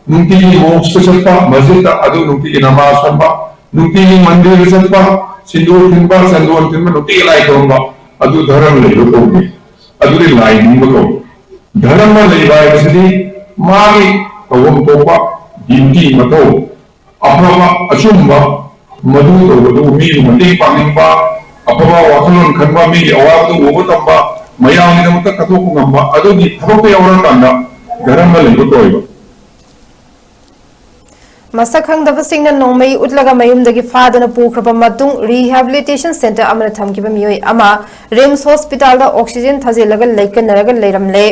ꯅꯨꯡꯇꯤꯒꯤ ꯃꯣꯛꯁꯇ ꯆꯠꯄ, ꯃꯁꯖꯤꯗꯇ ꯑꯗꯨ ꯅꯨꯡꯇꯤꯒꯤ ꯅꯃꯥꯖ ꯁꯣꯟꯕ, ꯅꯨꯡꯇꯤꯒꯤ ꯃꯟꯗꯤꯔꯗ ꯆꯠꯄ, ꯁꯤꯟꯗꯨꯔ ꯊꯤꯟꯕ, ꯆꯟꯗꯣꯟ ꯊꯤꯟꯕ, ꯅꯨꯡꯇꯤꯒꯤ ꯂꯥꯏ ꯈꯨꯔꯨꯝꯕ, ꯑꯗꯨ ꯙꯔꯃ ꯂꯩꯕ ꯀꯧꯗꯦ꯫ ꯑꯗꯨꯗꯤ ꯂꯥꯏ ꯅꯤꯡꯕ ꯀꯧꯏ꯫ ꯙꯔꯃ ꯂꯩꯕ ꯍꯥꯏꯕꯁꯤꯗꯤ ꯃꯥꯒꯤ ꯇꯧꯐꯝ ꯊꯣꯛꯄ ꯗ꯭ꯌꯨꯇꯤ, ꯃꯊꯧ, ꯑꯐꯕ, ꯑꯆꯨꯝꯕ, ꯃꯗꯨ ꯇꯧꯕꯗꯨ ꯃꯤꯕꯨ ꯃꯇꯦꯡ ꯄꯥꯡꯅꯤꯡꯕ, ꯑꯐꯕ ꯋꯥꯈꯜꯂꯣꯟ ꯈꯟꯕ, ꯃꯤꯒꯤ ꯑꯋꯥꯕꯗꯨ ꯎꯕ ꯇꯝꯕ, ꯃꯌꯥꯝꯒꯤꯗꯃꯛꯇ ꯀꯠꯊꯣꯛꯄ ꯉꯝꯕ, ꯑꯗꯨꯒꯤ ꯊꯕꯛꯇ ꯌꯥꯎꯔꯀꯥꯟꯗ ꯙꯔꯃ ꯂꯩꯕ ꯀꯧꯏꯕ꯫ ꯃꯁꯛ ꯈꯪꯗꯕꯁꯤꯡꯅ ꯅꯣꯡꯃꯩ ꯎꯠꯂꯒ ꯃꯌꯨꯝꯗꯒꯤ ꯐꯥꯗꯨꯅ ꯄꯨꯈ꯭ꯔꯕ ꯃꯇꯨꯡ, ꯔꯤꯍꯦꯕꯤꯂꯤꯇꯦꯁꯟ ꯁꯦꯟꯇꯔ ꯑꯃꯗ ꯊꯝꯈꯤꯕ ꯃꯤꯑꯣꯏ ꯑꯃ ꯔꯤꯝꯁ ꯍꯣꯁꯄꯤꯇꯥꯜꯗ ꯑꯣꯛꯁꯤꯖꯦꯟ ꯊꯥꯖꯤꯜꯂꯒ ꯂꯩꯀꯟꯅꯔꯒ ꯂꯩꯔꯝꯂꯦ꯫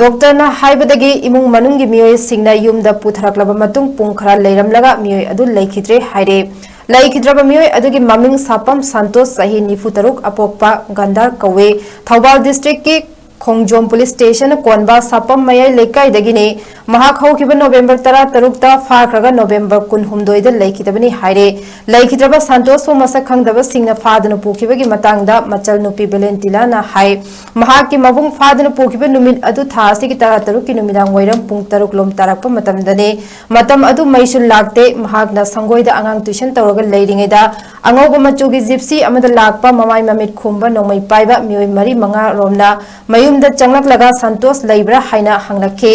ꯗꯣꯛꯇꯔꯅ ꯍꯥꯏꯕꯗꯒꯤ ꯏꯃꯨꯡ ꯃꯅꯨꯡꯒꯤ ꯃꯤꯑꯣꯏꯁꯤꯡꯅ ꯌꯨꯝꯗ ꯄꯨꯊꯔꯛꯂꯕ ꯃꯇꯨꯡ ꯄꯨꯡ ꯈꯔ ꯂꯩꯔꯝꯂꯒ ꯃꯤꯑꯣꯏ ꯑꯗꯨ ꯂꯩꯈꯤꯗ꯭ꯔꯦ ꯍꯥꯏꯔꯦ꯫ ꯂꯩꯈꯤꯗ꯭ꯔꯕ ꯃꯤꯑꯣꯏ ꯑꯗꯨꯒꯤ ꯃꯃꯤꯡ ꯁꯥꯄꯝ ꯁꯥꯟꯇꯣꯁ, ꯆꯍꯤ ꯅꯤꯐꯨ ꯇꯔꯨꯛ, ꯑꯄꯣꯛꯄ ꯒꯟꯗꯥꯔ ꯀꯧꯏ꯫ ꯊꯧꯕꯥꯜ ꯗꯤꯁꯇ꯭ꯔꯤꯛꯀꯤ ꯈꯣꯡꯖꯣꯝ ꯄꯨꯂꯤꯁ ꯁ꯭ꯇꯦꯁꯟ ꯀꯣꯟꯕ ꯁꯥꯄꯝ ꯃꯌꯥꯏ ꯂꯩꯀꯥꯏꯗꯒꯤꯅꯤ꯫ ꯃꯍꯥꯛ ꯍꯧꯈꯤꯕ ꯅꯣꯕꯦꯝꯕꯔ ꯇꯔꯥ ꯇꯔꯨꯛꯇ ꯐꯥꯈ꯭ꯔꯒ ꯅꯣꯕꯦꯝꯕꯔ ꯀꯨꯟꯍꯨꯝꯗꯣꯏꯗ ꯂꯩꯈꯤꯗꯕꯅꯤ ꯍꯥꯏꯔꯦ꯫ ꯂꯩꯈꯤꯗ꯭ꯔꯕ ꯁꯥꯟꯇꯣꯁꯄꯨ ꯃꯁꯛ ꯈꯪꯗꯕꯁꯤꯡꯅ ꯐꯥꯗꯨꯅ ꯄꯨꯈꯤꯕꯒꯤ ꯃꯇꯥꯡꯗ ꯃꯆꯜ ꯅꯨꯄꯤ ꯚꯦꯂꯦꯟꯇꯤꯅꯥꯅ ꯍꯥꯏ, ꯃꯍꯥꯛꯀꯤ ꯃꯕꯨꯡ ꯐꯥꯗꯨꯅ ꯄꯨꯈꯤꯕ ꯅꯨꯃꯤꯠ ꯑꯗꯨ ꯊꯥ ꯑꯁꯤꯒꯤ ꯇꯔꯥ ꯇꯔꯨꯛꯀꯤ ꯅꯨꯃꯤꯗꯥꯡ ꯋꯥꯏꯔꯝ ꯄꯨꯡ ꯇꯔꯨꯛ ꯂꯣꯝ ꯇꯥꯔꯛꯄ ꯃꯇꯝꯗꯅꯤ꯫ ꯃꯇꯝ ꯑꯗꯨ ꯃꯩꯁꯨ ꯂꯥꯛꯇꯦ꯫ ꯃꯍꯥꯛꯅ ꯁꯪꯒꯣꯏꯗ ꯑꯉꯥꯡ ꯇ꯭ꯌꯨꯁꯟ ꯇꯧꯔꯒ ꯂꯩꯔꯤꯉꯩꯗ ꯑꯉꯧꯕ ꯃꯆꯨꯒꯤ ꯖꯤꯞꯁꯤ ꯑꯃꯗ ꯂꯥꯛꯄ ꯃꯃꯥꯏ ꯃꯃꯤꯠ ꯈꯨꯝꯕ ꯅꯣꯡꯃꯩ ꯄꯥꯏꯕ ꯃꯤꯑꯣꯏ ꯃꯔꯤ ꯃꯉꯥ ꯔꯣꯝꯅ ꯃꯌꯨꯝꯗ ꯆꯪꯂꯛꯂꯒ ꯁꯟꯇꯣꯁ ꯂꯩꯕ꯭ꯔꯥ ꯍꯥꯏꯅ ꯍꯪꯂꯛꯈꯤ꯫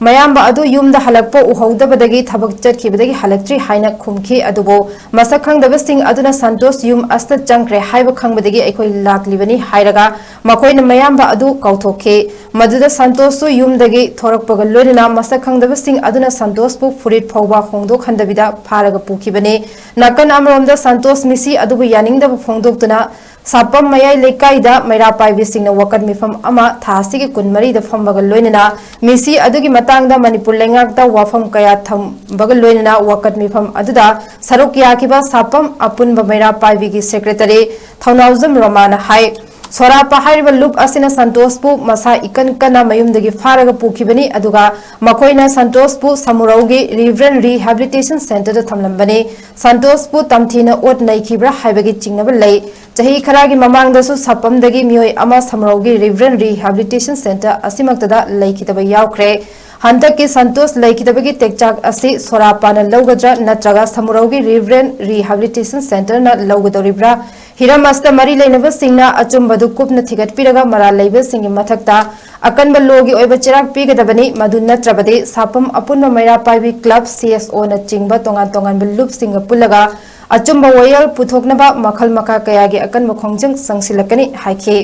ꯃꯌꯥꯝꯕ ꯑꯗꯨ ꯌꯨꯝꯗ ꯍꯜꯂꯛꯄ ꯎꯍꯧꯗꯕꯗꯒꯤ ꯊꯕꯛ ꯆꯠꯈꯤꯕꯗꯒꯤ ꯍꯜꯂꯛꯇ꯭ꯔꯤ ꯍꯥꯏꯅ ꯈꯨꯝꯈꯤ꯫ ꯑꯗꯨꯕꯨ ꯃꯁꯛ ꯈꯪꯗꯕꯁꯤꯡ ꯑꯗꯨꯅ ꯁꯟꯇꯣꯁ ꯌꯨꯝ ꯑꯁꯤꯗ ꯆꯪꯈ꯭ꯔꯦ ꯍꯥꯏꯕ ꯈꯪꯕꯗꯒꯤ ꯑꯩꯈꯣꯏ ꯂꯥꯛꯂꯤꯕꯅꯤ ꯍꯥꯏꯔꯒ ꯃꯈꯣꯏꯅ ꯃꯌꯥꯝꯕ ꯑꯗꯨ ꯀꯥꯎꯊꯣꯛꯈꯤ꯫ ꯃꯗꯨꯗ ꯁꯟꯇꯣꯁꯁꯨ ꯌꯨꯝꯗꯒꯤ ꯊꯣꯔꯛꯄꯒ ꯂꯣꯏꯅꯅ ꯃꯁꯛ ꯈꯪꯗꯕꯁꯤꯡ ꯑꯗꯨꯅ ꯁꯟꯇꯣꯁꯄꯨ ꯐꯨꯔꯤꯠ ꯐꯥꯎꯕ ꯍꯣꯡꯗꯣꯛꯍꯟꯗꯕꯤꯗ ꯐꯥꯔꯒ ꯄꯨꯈꯤꯕꯅꯤ꯫ ꯅꯥꯀꯟ ꯑꯃꯔꯣꯝꯗ ꯁꯟꯇꯣꯁ ꯃꯤꯁꯤ ꯑꯗꯨꯕꯨ ꯌꯥꯅꯤꯡꯗꯕ ꯐꯣꯡꯗꯣꯛꯇꯨꯅ ꯁꯥꯄꯝ ꯃꯌꯥꯏ ꯂꯩꯀꯥꯏꯗ ꯃꯩꯔꯥ ꯄꯥꯏꯕꯤꯁꯤꯡꯅ ꯋꯥꯀꯠ ꯃꯤꯐꯝ ꯑꯃ ꯊꯥ ꯑꯁꯤꯒꯤ ꯀꯨꯟꯃꯔꯤꯗ ꯐꯝꯕꯒ ꯂꯣꯏꯅꯅ ꯃꯤꯁꯤ ꯑꯗꯨꯒꯤ ꯃꯇꯥꯡꯗ ꯃꯅꯤꯄꯨꯔ ꯂꯩꯉꯥꯛꯇ ꯋꯥꯐꯝ ꯀꯌꯥ ꯊꯝꯕꯒ ꯂꯣꯏꯅꯅ ꯋꯥꯀꯠ ꯃꯤꯐꯝ ꯑꯗꯨꯗ ꯁꯔꯨꯛ ꯌꯥꯈꯤꯕ ꯁꯥꯄꯝ ꯑꯄꯨꯟꯕ ꯃꯩꯔꯥ ꯄꯥꯏꯕꯤꯒꯤ ꯁꯦꯀ꯭ꯔꯦꯇꯔꯤ ꯊꯧꯅꯥꯎꯖꯝ ꯔꯣꯃꯥꯅ ꯍꯥꯏ꯫ ꯁꯣꯔꯥꯄꯥ ꯍꯥꯏꯔꯤꯕ ꯂꯨꯞ ꯑꯁꯤꯅ ꯁꯟꯇꯣꯁꯄꯨ ꯃꯁꯥ ꯏꯀꯟ ꯀꯟꯅ ꯃꯌꯨꯝꯗꯒꯤ ꯐꯥꯔꯒ ꯄꯨꯈꯤꯕꯅꯤ, ꯑꯗꯨꯒ ꯃꯈꯣꯏꯅ ꯁꯟꯇꯣꯁꯄꯨ ꯁꯃꯨꯔꯧꯒꯤ ꯔꯤꯚꯔꯦꯟ ꯔꯤꯍꯦꯕꯤꯂꯤꯇꯦꯁꯟ ꯁꯦꯟꯇꯔꯗ ꯊꯝꯂꯝꯕꯅꯤ꯫ ꯁꯟꯇꯣꯁꯄꯨ ꯇꯝꯊꯤꯅ ꯑꯣꯠ ꯅꯩꯈꯤꯕ꯭ꯔꯥ ꯍꯥꯏꯕꯒꯤ ꯆꯤꯡꯅꯕ ꯂꯩ꯫ ꯆꯍꯤ ꯈꯔꯒꯤ ꯃꯃꯥꯡꯗꯁꯨ ꯁꯥꯄꯝꯗꯒꯤ ꯃꯤꯑꯣꯏ ꯑꯃ ꯁꯃꯨꯔꯧꯒꯤ ꯔꯤꯚꯔꯦꯟ ꯔꯤꯍꯦꯕꯤꯂꯤꯇꯦꯁꯟ ꯁꯦꯟꯇꯔ ꯑꯁꯤꯃꯛꯇꯗ ꯂꯩꯈꯤꯗꯕ ꯌꯥꯎꯈ꯭ꯔꯦ꯫ ꯍꯟꯗꯛꯀꯤ ꯁꯟꯇꯣꯁ ꯂꯩꯈꯤꯗꯕꯒꯤ ꯇꯦꯛꯆꯥꯛ ꯑꯁꯤ ꯁꯣꯔꯥꯄꯥꯅ ꯂꯧꯒꯗ꯭ꯔꯥ ꯅꯠꯇ꯭ꯔꯒ ꯁꯃꯨꯔꯧꯒꯤ ꯔꯤꯚꯔꯦꯟ ꯔꯤꯍꯦꯕꯤꯂꯤꯇꯦꯁꯟ ꯁꯦꯟꯇꯔꯅ ꯂꯧꯒꯗꯧꯔꯤꯕ꯭ꯔꯥ? ꯍꯤꯔꯝ ꯑꯁꯤꯗ ꯃꯔꯤ ꯂꯩꯅꯕꯁꯤꯡꯅ ꯑꯆꯨꯝꯕꯗꯨ ꯀꯨꯞꯅ ꯊꯤꯒꯠꯄꯤꯔꯒ ꯃꯔꯥꯜ ꯂꯩꯕꯁꯤꯡꯒꯤ ꯃꯊꯛꯇ ꯑꯀꯟꯕ ꯂꯣꯒꯤ ꯑꯣꯏꯕ ꯆꯩꯔꯥꯛ ꯄꯤꯒꯗꯕꯅꯤ꯫ ꯃꯗꯨ ꯅꯠꯇ꯭ꯔꯕꯗꯤ ꯁꯥꯄꯝ ꯑꯄꯨꯟꯕ ꯃꯩꯔꯥ ꯄꯥꯏꯕꯤ ꯀ꯭ꯂꯕ, ꯁꯤ ꯑꯦꯁ ꯑꯣꯅꯆꯤꯡꯕ ꯇꯣꯉꯥꯟ ꯇꯣꯉꯥꯟꯕ ꯂꯨꯞꯁꯤꯡꯒ ꯄꯨꯜꯂꯒ ꯑꯆꯨꯝꯕ ꯋꯥꯌꯦꯜ ꯄꯨꯊꯣꯛꯅꯕ ꯃꯈꯜ ꯃꯈꯥ ꯀꯌꯥꯒꯤ ꯑꯀꯟꯕ ꯈꯣꯡꯖꯪ ꯆꯪꯁꯤꯜꯂꯛꯀꯅꯤ ꯍꯥꯏꯈꯤ꯫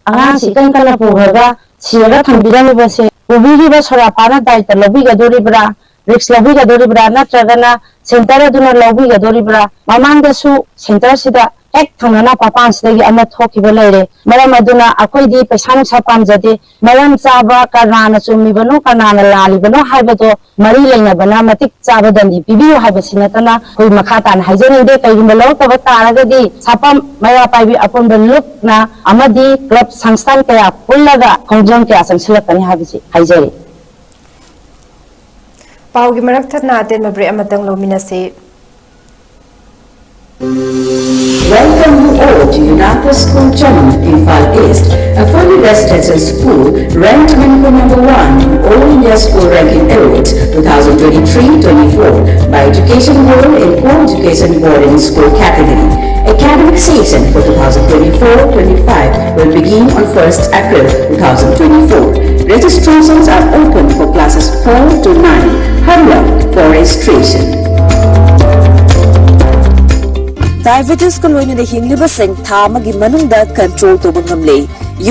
ꯑꯉꯥꯡꯁꯤ ꯏꯀꯟ ꯀꯟꯅ ꯄꯨꯈ꯭ꯔꯒ ꯁꯤꯔꯒ ꯊꯝꯕꯤꯔꯝꯃꯤꯕꯁꯦ ꯄꯨꯕꯤꯔꯤꯕ ꯁꯣꯔꯥꯄꯥꯅ ꯗꯥꯏꯇ ꯂꯧꯕꯤꯒꯗꯣꯔꯤꯕ꯭ꯔꯥ, ꯔꯤꯛꯁ ꯂꯧꯕꯤꯒꯗꯣꯔꯤꯕ꯭ꯔꯥ, ꯅꯠꯇ꯭ꯔꯒꯅ ꯁꯦꯟꯇꯔ ꯑꯗꯨꯅ ꯂꯧꯕꯤꯒꯗꯣꯔꯤꯕ꯭ꯔꯥ? ꯃꯃꯥꯡꯗꯁꯨ ꯁꯦꯟꯇꯔꯁꯤꯗ ꯍꯦꯛ ꯊꯪꯅꯅ ꯄꯥꯄꯥꯟꯁꯤꯗꯒꯤ ꯑꯃ ꯊꯣꯛꯈꯤꯕ ꯂꯩꯔꯦ꯫ ꯃꯔꯝ ꯑꯗꯨꯅ ꯑꯩꯈꯣꯏꯗꯤ ꯄꯩꯁꯥ ꯅꯨꯡꯁꯥ ꯄꯥꯝꯖꯗꯦ꯫ ꯃꯔꯝ ꯆꯥꯕ ꯀꯅꯥꯅ ꯆꯨꯝꯃꯤꯕꯅꯣ, ꯀꯅꯥꯅ ꯂꯥꯜꯂꯤꯕꯅꯣ ꯍꯥꯏꯕꯗꯣ ꯃꯔꯤ ꯂꯩꯅꯕꯅ ꯃꯇꯤꯛ ꯆꯥꯕ ꯗꯟꯗꯤ ꯄꯤꯕꯤꯌꯨ ꯍꯥꯏꯕꯁꯤ ꯅꯠꯇꯅ ꯑꯩꯈꯣꯏ ꯃꯈꯥ ꯇꯥꯅ ꯍꯥꯏꯖꯅꯤꯡꯗꯦ꯫ ꯀꯔꯤꯒꯨꯝꯕ ꯂꯧꯔꯛꯇꯕ ꯇꯥꯔꯒꯗꯤ ꯁꯥꯄꯝ ꯃꯩꯔꯥ ꯄꯥꯏꯕꯤ ꯑꯄꯨꯟꯕ ꯂꯨꯞꯅ ꯑꯃꯗꯤ ꯀ꯭ꯂꯕ ꯁꯪꯁꯊꯥꯟ ꯀꯌꯥ ꯄꯨꯜꯂꯒ ꯈꯣꯡꯖꯪ ꯀꯌꯥ ꯆꯪꯁꯤꯜꯂꯛꯀꯅꯤ ꯍꯥꯏꯕꯁꯤ ꯍꯥꯏꯖꯔꯤ꯫ ꯄꯥꯎꯒꯤ ꯃꯔꯛ ꯊꯠꯅ ꯑꯇꯦꯟꯕ ꯕ꯭ꯔꯦꯛ ꯑꯃꯇꯪ ꯂꯧꯃꯤꯟꯅꯁꯤ꯫ Welcome you all to Unaka School Chaman, Imphal East, a fully residential school ranked Manipur number one in All India School Ranking Awards two thousand twenty-three twenty-four by Education Bureau in co-education boarding school category. Academic session for two thousand twenty-four twenty-five will begin on first April two thousand twenty-four. Registrations are open for classes four to nine. Hurry up for registration. Diabetes ꯀ ꯂꯣꯏꯅꯅ ꯍꯤꯡꯂꯤꯕꯁꯤꯡ ꯊꯥ ꯑꯃꯒꯤ ꯃꯅꯨꯡꯗ control ꯇꯧꯕ ꯉꯝꯂꯦ꯫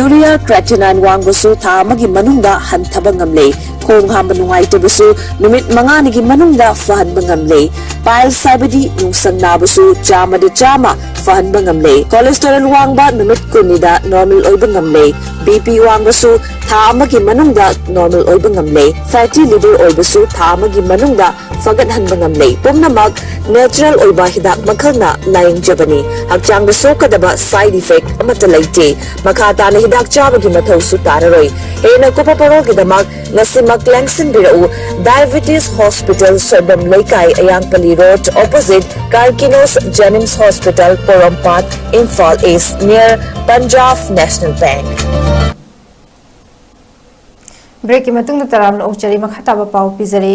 Urea creatinine ꯋꯥꯡꯕꯁꯨ ꯊꯥ ꯑꯃꯒꯤ ꯃꯅꯨꯡꯗ ꯍꯟꯊꯕ ꯉꯝꯂꯦ꯫ ꯈꯣꯡ ꯍꯥꯝꯕ ꯅꯨꯡꯉꯥꯏꯇꯕꯁꯨ ꯅꯨꯃꯤꯠ ꯃꯉꯥꯅꯤꯒꯤ ꯃꯅꯨꯡꯗ ꯐꯍꯟꯕ ꯉꯝꯂꯦ꯫ Piles ꯍꯥꯏꯕꯗꯤ ꯅꯨꯡꯁꯪ ꯅꯥꯕꯁꯨ ꯆꯥꯝꯃꯗ ꯆꯥꯝꯃ ꯐꯍꯟꯕ ꯉꯝꯂꯦ꯫ Cholesterol ꯋꯥꯡꯕ ꯅꯨꯃꯤꯠ ꯀꯨꯟꯅꯤꯗ normal ꯑꯣꯏꯕ ꯉꯝꯂꯦ꯫ B P ꯋꯥꯡꯕꯁꯨ ꯊꯥ ꯑꯃꯒꯤ ꯃꯅꯨꯡꯗ normal ꯑꯣꯏꯕ ꯉꯝꯂꯦ꯫ Fatty liver ꯑꯣꯏꯕꯁꯨ ꯊꯥ ꯑꯃꯒꯤ ꯃꯅꯨꯡꯗ ꯐꯒꯠꯍꯟꯕ ꯉꯝꯂꯦ꯫ ꯄꯨꯝꯅꯃꯛ natural ꯑꯣꯏꯕ ꯍꯤꯗꯥꯛ ꯃꯈꯜꯅ ꯂꯥꯌꯦꯡꯖꯕꯅꯤ꯫ ꯍꯛꯆꯥꯡꯗ ꯁꯣꯛꯀꯗꯕ side effect ꯑꯃꯠꯇ ꯂꯩꯇꯦ꯫ ꯃꯈꯥ ꯇꯥꯅ ꯍꯤꯗꯥꯛ ꯆꯥꯕꯒꯤ ꯃꯊꯧꯁꯨ ꯇꯥꯔꯔꯣꯏ꯫ ꯍꯦꯟꯅ ꯀꯨꯞꯄ ꯄꯥꯎꯔꯣꯜꯒꯤꯗꯃꯛ ꯉꯁꯤꯃꯛ ꯂꯦꯡꯁꯤꯟꯕꯤꯔꯛꯎ꯫ Diabetes Hospital, ꯁꯣꯏꯕꯝ ꯂꯩꯀꯥꯏ, ꯑꯌꯥꯡꯄꯜꯂꯤ Road, opposite Carkinos Jenims Hospital, ꯄꯣꯔꯣꯝꯄꯥꯠ, Imphal East, near Punjab National Bank꯫ Breakꯀꯤ ꯃꯇꯨꯡꯗ ꯇꯔꯥꯝꯅ ꯑꯣꯛꯆꯔꯤ꯫ ꯃꯈꯥ ꯇꯥꯕ ꯄꯥꯎ ꯄꯤꯖꯔꯤ꯫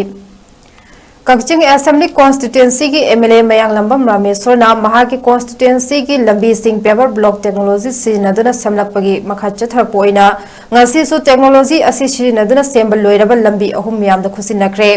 ꯀꯛꯆꯤꯡ Assembly Constituencyꯒꯤ MLA ꯃꯌꯥꯡꯂꯝꯕꯝ ꯔꯥꯃꯦꯁꯣꯔꯅ ꯃꯍꯥꯛꯀꯤ constituencyꯒꯤ ꯂꯝꯕꯤꯁꯤꯡ paver block technology ꯁꯤꯖꯤꯟꯅꯗꯨꯅ ꯁꯦꯝꯂꯛꯄꯒꯤ ꯃꯈꯥ ꯆꯠꯊꯔꯛꯄ ꯑꯣꯏꯅ ꯉꯁꯤꯁꯨ technology ꯑꯁꯤ ꯁꯤꯖꯤꯟꯅꯗꯨꯅ ꯁꯦꯝꯕ ꯂꯣꯏꯔꯕ ꯂꯝꯕꯤ ꯑꯍꯨꯝ ꯃꯤꯌꯥꯝꯗ ꯈꯨꯠꯁꯤꯟꯅꯈ꯭ꯔꯦ꯫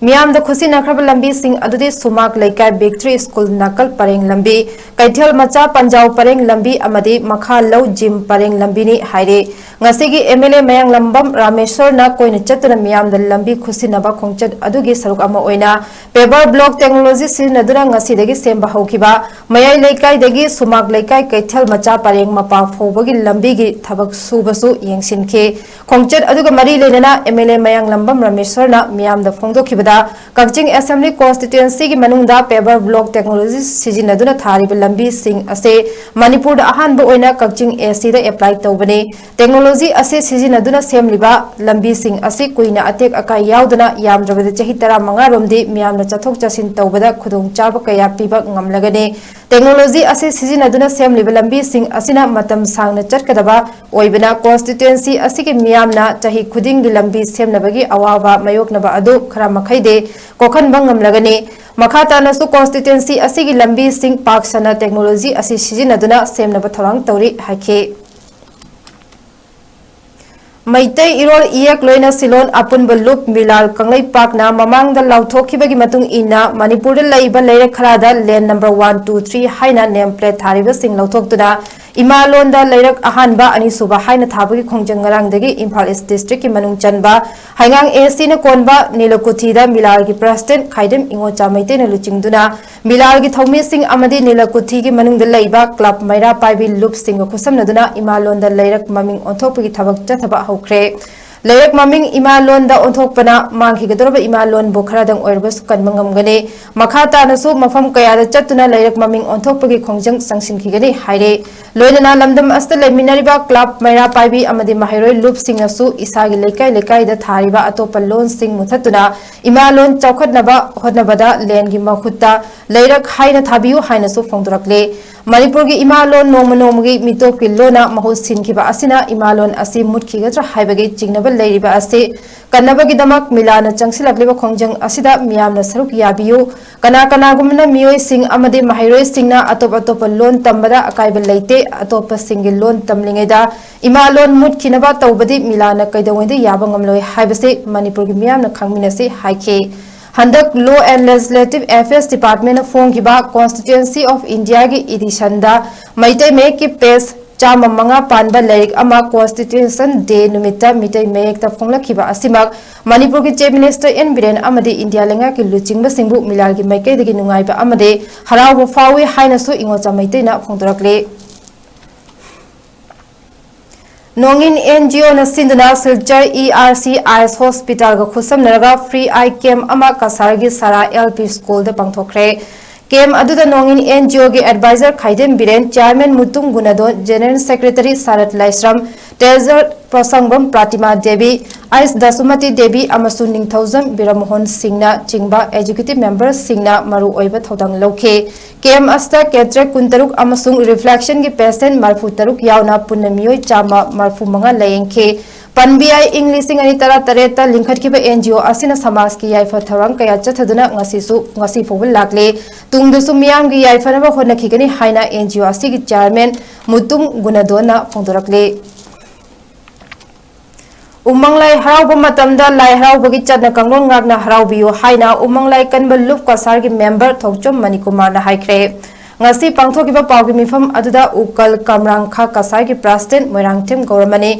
ꯃꯤꯌꯥꯝꯗ ꯈꯨꯠꯁꯤꯟꯅꯈ꯭ꯔꯕ ꯂꯝꯕꯤꯁꯤꯡ ꯑꯗꯨꯗꯤ ꯁꯨꯃꯥꯛ ꯂꯩꯀꯥꯏ Victory School ꯅꯥꯀꯜ ꯄꯔꯦꯡ ꯂꯝꯕꯤ, ꯀꯩꯊꯦꯜ ꯃꯆꯥ ꯄꯟꯖꯥꯎ ꯄꯔꯦꯡ ꯂꯝꯕꯤ ꯑꯃꯗꯤ ꯃꯈꯥ ꯂꯧ ꯖꯤꯝ ꯄꯔꯦꯡ ꯂꯝꯕꯤꯅꯤ ꯍꯥꯏꯔꯤ꯫ ꯉꯁꯤꯒꯤ MLA ꯃꯌꯥꯡꯂꯝꯕꯝ ꯔꯥꯃꯦꯁꯣꯔꯅ ꯀꯣꯏꯅ ꯆꯠꯇꯨꯅ ꯃꯤꯌꯥꯝꯗ ꯂꯝꯕꯤ ꯈꯨꯠꯁꯤꯟꯅꯕ ꯈꯣꯡꯆꯠ ꯑꯗꯨꯒꯤ ꯁꯔꯨꯛ ꯑꯃ ꯑꯣꯏꯅ paver block technology ꯁꯤꯖꯤꯟꯅꯗꯨꯅ ꯉꯁꯤꯗꯒꯤ ꯁꯦꯝꯕ ꯍꯧꯈꯤꯕ ꯃꯌꯥꯏ ꯂꯩꯀꯥꯏꯗꯒꯤ ꯁꯨꯃꯥꯛ ꯂꯩꯀꯥꯏ ꯀꯩꯊꯦꯜ ꯃꯆꯥ ꯄꯔꯦꯡ ꯃꯄꯥ ꯐꯥꯎꯕꯒꯤ ꯂꯝꯕꯤꯒꯤ ꯊꯕꯛ ꯁꯨꯕꯁꯨ ꯌꯦꯡꯁꯤꯟꯈꯤ꯫ ꯈꯣꯡꯆꯠ ꯑꯗꯨꯒ ꯃꯔꯤ ꯂꯩꯅꯅ MLA ꯃꯌꯥꯡꯂꯝꯕꯝ ꯔꯥꯃꯦꯁꯣꯔꯅ ꯃꯤꯌꯥꯝꯗ ꯐꯣꯡꯗꯣꯛꯈꯤꯕꯗ, ꯀꯛꯆꯤꯡ Assembly Constituencyꯒꯤ ꯃꯅꯨꯡꯗ paver block technology ꯁꯤꯖꯤꯟꯅꯗꯨꯅ ꯊꯥꯔꯤꯕ ꯂꯝꯕꯤꯁꯤꯡ ꯑꯁꯤ ꯃꯅꯤꯄꯨꯔꯗ ꯑꯍꯥꯟꯕ ꯑꯣꯏꯅ ꯀꯛꯆꯤꯡ ACꯗ apply ꯇꯧꯕꯅꯤ꯫ Technology ꯑꯁꯤ ꯁꯤꯖꯤꯟꯅꯗꯨꯅ ꯁꯦꯝꯂꯤꯕ ꯂꯝꯕꯤꯁꯤꯡ ꯑꯁꯤ ꯀꯨꯏꯅ ꯑꯇꯦꯛ ꯑꯀꯥꯏ ꯌꯥꯎꯗꯅ ꯌꯥꯝꯗ꯭ꯔꯕꯗ ꯆꯍꯤ ꯇꯔꯥꯃꯉꯥ ꯔꯣꯝꯗꯤ ꯃꯤꯌꯥꯝꯅ ꯆꯠꯊꯣꯛ ꯆꯠꯁꯤꯟ ꯇꯧꯕꯗ ꯈꯨꯗꯣꯡꯆꯥꯕ ꯀꯌꯥ ꯄꯤꯕ ꯉꯝꯂꯒꯅꯤ꯫ Technology ꯑꯁꯤ ꯁꯤꯖꯤꯟꯅꯗꯨꯅ ꯁꯦꯝꯂꯤꯕ ꯂꯝꯕꯤꯁꯤꯡ ꯑꯁꯤꯅ ꯃꯇꯝ ꯁꯥꯡꯅ ꯆꯠꯀꯗꯕ ꯑꯣꯏꯕꯅ, constituency ꯑꯁꯤꯒꯤ ꯃꯤꯌꯥꯝꯅ ꯆꯍꯤ ꯈꯨꯗꯤꯡꯒꯤ ꯂꯝꯕꯤ ꯁꯦꯝꯅꯕꯒꯤ ꯑꯋꯥꯕ ꯃꯥꯌꯣꯛꯅꯕ ꯑꯗꯨ ꯈꯔ ꯃꯈꯩꯗꯤ ꯀꯣꯛꯍꯟꯕ ꯉꯝꯂꯒꯅꯤ꯫ ꯃꯈꯥ ꯇꯥꯅꯁꯨ constituency ꯑꯁꯤꯒꯤ ꯂꯝꯕꯤꯁꯤꯡ ꯄꯥꯛ ꯁꯟꯅ technology ꯑꯁꯤ ꯁꯤꯖꯤꯟꯅꯗꯨꯅ ꯁꯦꯝꯅꯕ ꯊꯧꯔꯥꯡ ꯇꯧꯔꯤ ꯍꯥꯏꯈꯤ꯫ ꯃꯩꯇꯩ ꯏꯔꯣꯜ ꯏꯌꯦꯛ ꯂꯣꯏꯅ ꯁꯤꯂꯣꯟ ꯑꯄꯨꯟꯕ ꯂꯨꯞ ꯃꯤꯂꯥꯜ ꯀꯪꯂꯩꯄꯥꯛꯅ ꯃꯃꯥꯡꯗ ꯂꯥꯎꯊꯣꯛꯈꯤꯕꯒꯤ ꯃꯇꯨꯡ ꯏꯟꯅ, ꯃꯅꯤꯄꯨꯔꯗ ꯂꯩꯕ ꯂꯩꯔꯛ ꯈꯔꯗ land number one two three ꯍꯥꯏꯅ name plate ꯊꯥꯔꯤꯕꯁꯤꯡ ꯂꯧꯊꯣꯛꯇꯨꯅ ꯏꯃꯥ ꯂꯣꯟꯗ ꯂꯩꯔꯛ ꯑꯍꯥꯟꯕ, ꯑꯅꯤꯁꯨꯕ ꯍꯥꯏꯅ ꯊꯥꯕꯒꯤ ꯈꯣꯡꯖꯪ ꯉꯔꯥꯡꯗꯒꯤ ꯏꯝꯐꯥꯜ East districtꯀꯤ ꯃꯅꯨꯡ ꯆꯟꯕ ꯍꯩꯉꯥꯡ ACꯅ ꯀꯣꯟꯕ ꯅꯤꯂꯀꯨꯊꯤꯗ ꯃꯤꯂꯥꯜꯒꯤ president ꯈꯥꯏꯗꯦꯝ ꯏꯉꯣꯆꯥ ꯃꯩꯇꯩꯅ ꯂꯨꯆꯤꯡꯗꯨꯅ ꯃꯤꯂꯥꯜꯒꯤ ꯊꯧꯃꯤꯁꯤꯡ ꯑꯃꯗꯤ ꯅꯤꯂꯀꯨꯊꯤꯒꯤ ꯃꯅꯨꯡꯗ ꯂꯩꯕ club ꯃꯩꯔꯥ ꯄꯥꯏꯕꯤ ꯂꯨꯞꯁꯤꯡꯒ ꯈꯨꯠꯁꯝꯅꯗꯨꯅ ꯏꯃꯥ ꯂꯣꯟꯗ ꯂꯩꯔꯛ ꯃꯃꯤꯡ ꯑꯣꯟꯊꯣꯛꯄꯒꯤ ꯊꯕꯛ ꯆꯠꯊꯕ ꯍꯧꯈ꯭ꯔꯦ꯫ ꯂꯩꯔꯛ ꯃꯃꯤꯡ ꯏꯃꯥ ꯂꯣꯟꯗ ꯑꯣꯟꯊꯣꯛꯄꯅ ꯃꯥꯡꯈꯤꯒꯗꯧꯔꯕ ꯏꯃꯥ ꯂꯣꯟꯕꯨ ꯈꯔꯗꯪ ꯑꯣꯏꯔꯕꯁꯨ ꯀꯟꯕ ꯉꯝꯒꯅꯤ꯫ ꯃꯈꯥ ꯇꯥꯅꯁꯨ ꯃꯐꯝ ꯀꯌꯥꯗ ꯆꯠꯇꯨꯅ ꯂꯩꯔꯛ ꯃꯃꯤꯡ ꯑꯣꯟꯊꯣꯛꯄꯒꯤ ꯈꯣꯡꯖꯪ ꯆꯪꯁꯤꯟꯈꯤꯒꯅꯤ ꯍꯥꯏꯔꯦ꯫ ꯂꯣꯏꯅꯅ ꯂꯝꯗꯝ ꯑꯁꯤꯗ ꯂꯩꯃꯤꯟꯅꯔꯤꯕ ꯀ꯭ꯂꯕ, ꯃꯩꯔꯥ ꯄꯥꯏꯕꯤ ꯑꯃꯗꯤ ꯃꯍꯩꯔꯣꯏ ꯂꯨꯞꯁꯤꯡꯅꯁꯨ ꯏꯁꯥꯒꯤ ꯂꯩꯀꯥꯏ ꯂꯩꯀꯥꯏꯗ ꯊꯥꯔꯤꯕ ꯑꯇꯣꯞꯄ ꯂꯣꯟꯁꯤꯡ ꯃꯨꯊꯠꯇꯨꯅ ꯏꯃꯥ ꯂꯣꯟ ꯆꯥꯎꯈꯠꯅꯕ ꯍꯣꯠꯅꯕꯗ ꯂꯦꯟꯒꯤ ꯃꯍꯨꯠꯇ ꯂꯩꯔꯛ ꯍꯥꯏꯅ ꯊꯥꯕꯤꯌꯨ ꯍꯥꯏꯅꯁꯨ ꯐꯣꯡꯗꯣꯔꯛꯂꯦ꯫ ꯃꯅꯤꯄꯨꯔꯒꯤ ꯏꯃꯥ ꯂꯣꯟ ꯅꯣꯡꯃ ꯅꯣꯡꯃꯒꯤ ꯃꯤꯇꯣꯞꯀꯤ ꯂꯣꯟꯅ ꯃꯍꯨꯠ ꯁꯤꯟꯈꯤꯕ ꯑꯁꯤꯅ ꯏꯃꯥ ꯂꯣꯟ ꯑꯁꯤ ꯃꯨꯠꯈꯤꯒꯗ꯭ꯔꯥ ꯍꯥꯏꯕꯒꯤ ꯆꯤꯡꯅꯕ ꯂꯩꯔꯤꯕ ꯑꯁꯤ ꯀꯟꯅꯕꯒꯤꯗꯃꯛ ꯃꯤꯂꯥꯟꯅ ꯆꯪꯁꯤꯜꯂꯛꯂꯤꯕ ꯈꯣꯡꯖꯪ ꯑꯁꯤꯗ ꯃꯤꯌꯥꯝꯅ ꯁꯔꯨꯛ ꯌꯥꯕꯤꯌꯨ꯫ ꯀꯅꯥ ꯀꯅꯥꯒꯨꯝꯕꯅ ꯃꯤꯑꯣꯏꯁꯤꯡ ꯑꯃꯗꯤ ꯃꯍꯩꯔꯣꯏꯁꯤꯡꯅ ꯑꯇꯣꯞ ꯑꯇꯣꯞꯄ ꯂꯣꯟ ꯇꯝꯕꯗ ꯑꯀꯥꯏꯕ ꯂꯩꯇꯦ꯫ ꯑꯇꯣꯞꯄꯁꯤꯡꯒꯤ ꯂꯣꯟ ꯇꯝꯂꯤꯉꯩꯗ ꯏꯃꯥ ꯂꯣꯟ ꯃꯨꯠꯈꯤꯅꯕ ꯇꯧꯕꯗꯤ ꯃꯤꯂꯥꯟꯅ ꯀꯩꯗꯧꯉꯩꯗ ꯌꯥꯕ ꯉꯝꯂꯣꯏ ꯍꯥꯏꯕꯁꯤ ꯃꯅꯤꯄꯨꯔꯒꯤ ꯃꯤꯌꯥꯝꯅ ꯈꯪꯃꯤꯟꯅꯁꯤ ꯍꯥꯏꯈꯤ꯫ ꯍꯟꯗꯛ Law and Legislative Affairs Department ꯅ ꯐꯣꯡꯈꯤꯕ Constitution of India ꯒꯤ edition ꯗ ꯃꯩꯇꯩ ꯃꯌꯦꯛꯀꯤ page ꯆꯥꯝꯃ ꯃꯉꯥ ꯄꯥꯟꯕ ꯂꯥꯏꯔꯤꯛ ꯑꯃ Constitution Day ꯅꯨꯃꯤꯠꯇ ꯃꯤꯇꯩ ꯃꯌꯦꯛꯇ ꯐꯣꯡꯂꯛꯈꯤꯕ ꯑꯁꯤꯃꯛ ꯃꯅꯤꯄꯨꯔꯒꯤ Chief Minister ꯑꯦꯟ ꯕꯤꯔꯦꯟ ꯑꯃꯗꯤ ꯏꯟꯗꯤꯌꯥ ꯂꯩꯉꯥꯛꯀꯤ ꯂꯨꯆꯤꯡꯕꯁꯤꯡꯕꯨ ꯃꯤꯂꯥꯜꯒꯤ ꯃꯥꯏꯀꯩꯗꯒꯤ ꯅꯨꯡꯉꯥꯏꯕ ꯑꯃꯗꯤ ꯍꯔꯥꯎꯕ ꯐꯥꯎꯏ ꯍꯥꯏꯅꯁꯨ ꯏꯉꯣꯆꯥ ꯃꯩꯇꯩꯅ ꯐꯣꯡꯗꯣꯔꯛꯂꯤ꯫ ꯅꯣꯡꯏꯟ ꯑꯦꯟ ꯖꯤ ꯑꯣ ꯅ ꯁꯤꯟꯗꯨꯅ Silchar E R C eyes ꯍꯣꯁꯄꯤꯇꯥꯜꯒ ꯈꯨꯠꯁꯝꯅꯔꯒ free eye camp ꯑꯃ ꯀꯁꯥꯔꯒꯤ ꯁꯥꯔꯥ ꯑꯦꯜ ꯄꯤ ꯁ꯭ꯀꯨꯜꯗ ꯄꯥꯡꯊꯣꯛꯈ꯭ꯔꯦ꯫ Camp ꯑꯗꯨꯗ ꯅꯣꯡꯏꯟ ꯑꯦꯟ ꯖꯤ ꯑꯣ ꯒꯤ advisor Khaidem Biren, chairman Mutum Gunadon, general secretary Sarat Laishram, treasurer Potsangbam Pratima Devi, ꯑꯥꯏꯁ ꯗꯁꯨꯃꯇꯤ ꯗꯦꯕꯤ ꯑꯃꯁꯨꯡ ꯅꯤꯡꯊꯧꯖꯝ ꯕꯤꯔꯃꯣꯍꯟ ꯁꯤꯡꯅ ꯆꯤꯡꯕ executive member ꯁꯤꯡꯅ ꯃꯔꯨ ꯑꯣꯏꯕ ꯊꯧꯗꯥꯡ ꯂꯧꯈꯤ꯫ Camp ꯑꯁꯤꯗ cataract ꯀꯨꯟꯇꯔꯨꯛ ꯑꯃꯁꯨꯡ reflection ꯒꯤ patient ꯃꯔꯤꯐꯨ ꯇꯔꯨꯛ ꯌꯥꯎꯅ ꯄꯨꯟꯅ ꯃꯤꯑꯣꯏ ꯆꯥꯝꯃ ꯃꯔꯤꯐꯨ ꯃꯉꯥ ꯂꯥꯌꯦꯡꯈꯤ꯫ ꯄꯟꯕ ꯌꯥꯏ, ꯏꯪ ꯂꯤꯁꯤꯡ ꯑꯅꯤ ꯇꯔꯥ ꯇꯔꯦꯠꯇ ꯂꯤꯡꯈꯠꯈꯤꯕ ꯑꯦꯟ ꯖꯤ ꯑꯣ ꯑꯁꯤꯅ ꯁꯃꯥꯖꯀꯤ ꯌꯥꯏꯐ ꯊꯧꯔꯥꯡ ꯀꯌꯥ ꯆꯠꯊꯗꯨꯅ ꯉꯁꯤꯁꯨ, ꯉꯁꯤ ꯐꯥꯎꯕ ꯂꯥꯛꯂꯤ꯫ ꯇꯨꯡꯗꯁꯨ ꯃꯤꯌꯥꯝꯒꯤ ꯌꯥꯏꯐꯅꯕ ꯍꯣꯠꯅꯈꯤꯒꯅꯤ ꯍꯥꯏꯅ ꯑꯦꯟ ꯖꯤ ꯑꯣ ꯑꯁꯤꯒꯤ chairman ꯃꯨꯇꯨꯝ ꯒꯨꯅꯗꯣꯟꯅ ꯐꯣꯡꯗꯣꯔꯛꯂꯤ꯫ ꯎꯃꯪ ꯂꯥꯏ ꯍꯔꯥꯎꯕ ꯃꯇꯝꯗ ꯂꯥꯏ ꯍꯔꯥꯎꯕꯒꯤ ꯆꯠꯅ ꯀꯥꯡꯂꯣꯟ ꯉꯥꯛꯅ ꯍꯔꯥꯎꯕꯤꯌꯨ ꯍꯥꯏꯅ ꯎꯃꯪ ꯂꯥꯏ ꯀꯟꯕ ꯂꯨꯞ ꯀꯁꯥꯔꯒꯤ member ꯊꯣꯛꯆꯣꯝ ꯃꯅꯤꯀꯨꯃꯥꯔꯅ ꯍꯥꯏꯈ꯭ꯔꯦ꯫ ꯉꯁꯤ ꯄꯥꯡꯊꯣꯛꯈꯤꯕ ꯄꯥꯎꯒꯤ ꯃꯤꯐꯝ ꯑꯗꯨꯗ ꯎꯀꯜ ꯀꯝꯔꯥꯡꯈꯥ ꯀꯁꯥꯔꯒꯤ president Moirangthem ꯒꯧꯔꯃꯅꯤ,